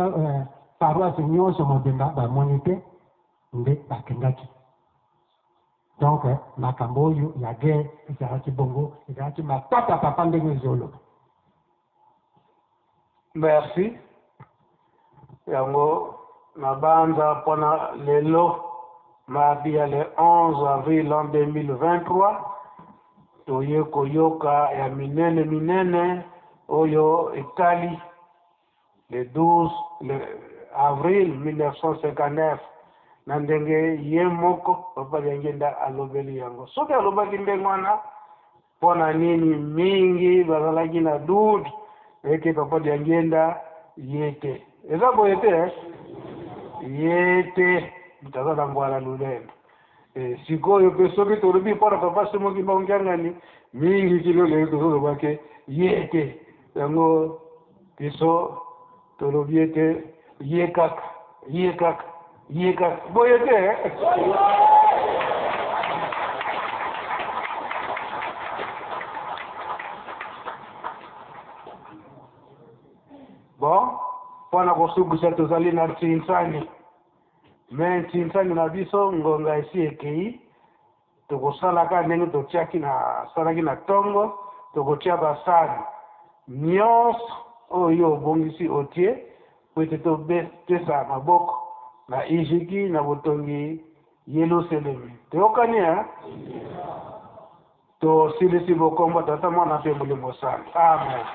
paroisse nyonso mobimba bamoni te nde bakendaki. Donc makambo oyo ya guerre ezalaki bongo, ezalaki matata papa ndenge ezoloba.
Merci. Yango nabanza mpona lelo mardi ya le 11 avril l'an 2023 toye koyoka ya minene minene oyo etali le 12 le avril 1959 na ndenge ye moko papa Diangienda alobeli yango. Soki alobaki ndenge wana mpo na nini mingi bazalaki na doute ete papa Diangienda ye te? Eza boye te, eh? Ye te moto aza na ngwala lulendo. Sikoyo mpe soki tolobi mpo na papa Simon Kimbangu Kiangani mingi kino lelo tozoloba ke ye te. Yango biso tolobi ete ye kaka, ye kaka, ye kaka, boye te, eh? Bon, mpona kosukisa tozali na ntinsani, me ntinsani na biso ngonga esi ekei. Tokosalaka ndenge totiaki na salaki na tongo, tokotia basani nyonso oyo yo obongisi otie po ete topesa maboko na Ijiki na botongi Yelusalemi. Toyokani, eh? Tosilisi bokombo Tata, Mwana mpe Molimo Santu. Amen.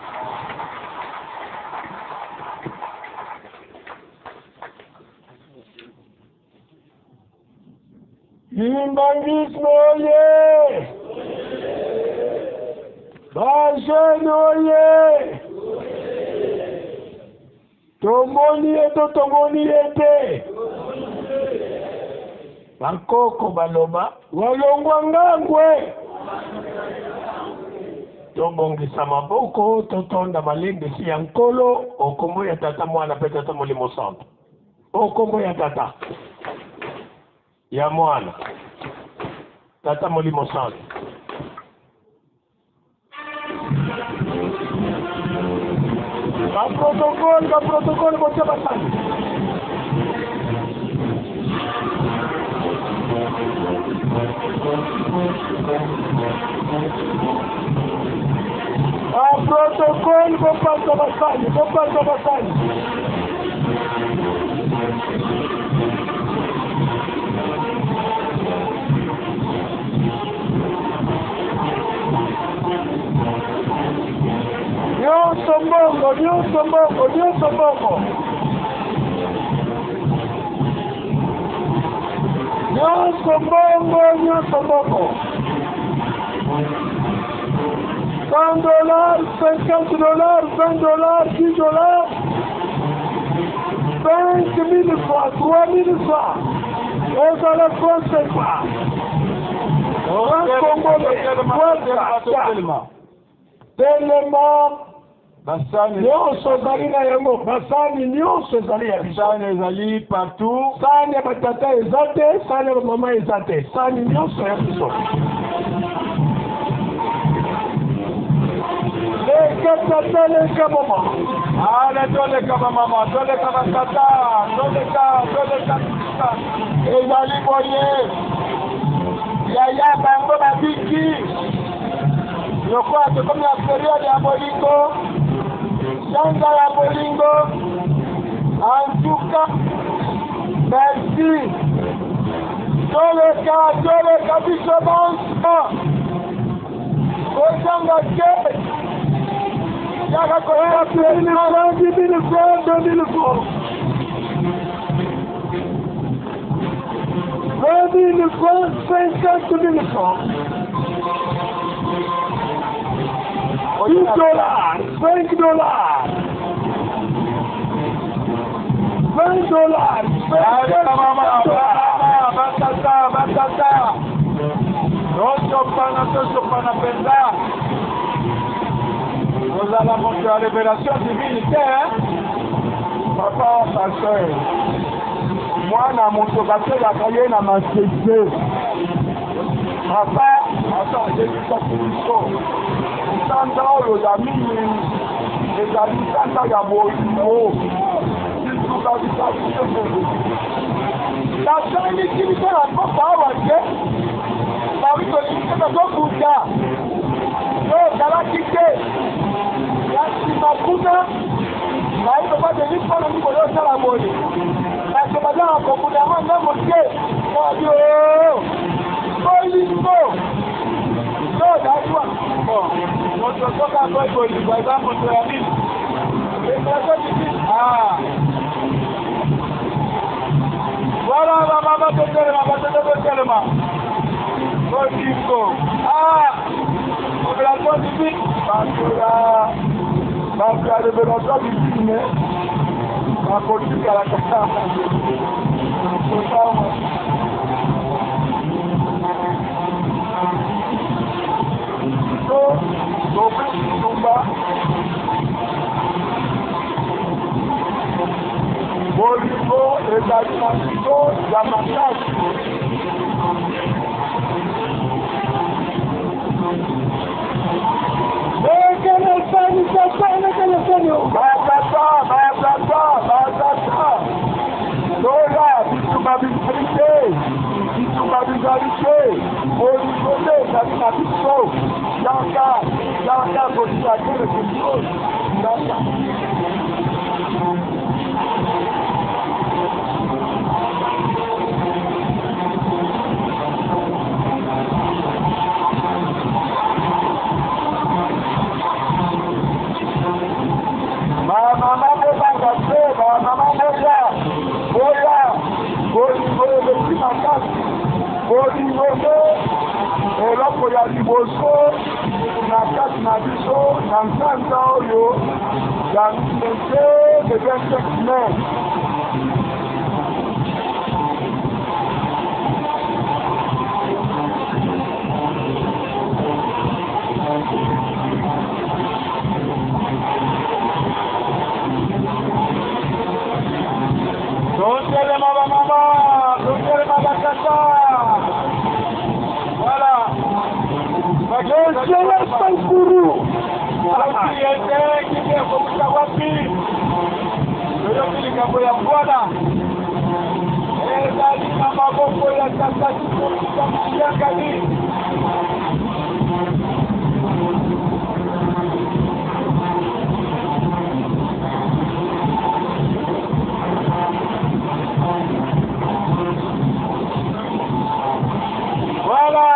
Kimbanguisme oye! Ba jeunes oye! Tomoni ye to tomoni ye te? Bankoko baloba walongwa ngangwe. Tobongisa maboko totonda malendisi ya Nkolo o kombo ya Tata, Mwana mpe Tata Molimo Santu. O kombo ya Tata, ya Mwana, Tata Molimo Santu. Ba protocole, ba protocole botia basani. Ba protocole bopanza basani, bopanza basani. Nyonso mbongo, nyonso mbongo, nyonso mbongo. Nyonso mbongo, nyonso mbongo. 100 dollars, 50 dollars, 20 dollars, 10 dollars, 5 000 francs, 3 000 francs. Ezala franc CFA. Franc congolais, telema. Telema.
Basani
Nyonso ozali na yango, basani nyonso ezali ya biso.
Basani ezali partout.
Sani ya batata eza te, sani ya bamama eza te, sani nyonso ya biso. Leka tata, leka mama.
Ale toleka bamama, toleka batata, toleka, toleka. Ezali boye. Yaya bango babiki. Lokola tokomi na periode ya bolingo, sanza ya bolingo. En tout cas, merci. Toleka, toleka biso banso. Kozanga te. Yaka koya
1000 francs, 10 000 francs, 2000 francs. 20 000 francs, 50 000 francs. 10 dollars, 5 dollars. 20 dollars, 50 dollars.
Batata, batata. Tosopana, tosopana mpenza. Ozala moto ya révélation divine te, papa pasteur. Mwana moto batelaka ye na masese. Papa asa ayebisaki biso sanza oyo ya mingi ezali sanza ya bolingo. Bituka bizali te.
Basalisi biso na mboka awa te, bawi tolingi te tozobuta to ozalaki te ya nsima kuna. Bayi papa Denis, mpona nini boye osala boye? Bato bazaka kobunda yango ndambo te. Babi bolingo to ozalaki wa
bon moto soki akoki bolingo aza moto ya nini?
Révélation divine.
Ah. Voilà, bamama totelema, batata totelema. Bolingo. Ah! Révélation divine. Bato ya révélation divine bakotikalaka kotamwa. To tobwi bitumba. Bolingo ezali na biso ya makasi.
Ekele sani, tata, elekele sani.
Batata, batata, batata. Tola bitumba bizali te, bitumba bizali te. Bolingo nde ezali na biso. Yaka, yaka kotia quelque chose. Yaka. Bamama bobanga te, bamama boya, boya. Bolingo eleki makasi. Bolingo nde eloko ya liboso na kati na biso na nsanza oyo ya mese le 25 mai. Totelema bamama, totelema batata. Voilà.
Monsieur Sankuru.
Soki ete kiki ekobika wapi? Toyoki likambo ya bwana ezali na maboko ya tata Kikonzikakiyakani. Voilà.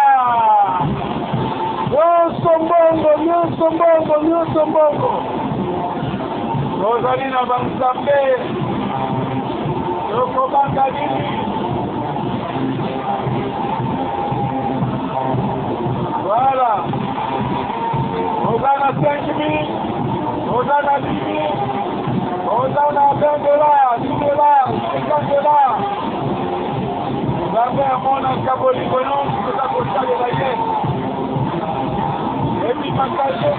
Nyonso mbongo, nyonso mbongo, nyonso mbongo.
Tozali na banzambe, tokobanga nini? Voilà. Oza na 5 000, oza na 10 000, oza na 20 dollars, 10 dollars, 50 dollars. Nzambe amonaka bolingo nyonso toza kosalela ye. Ebimaka te.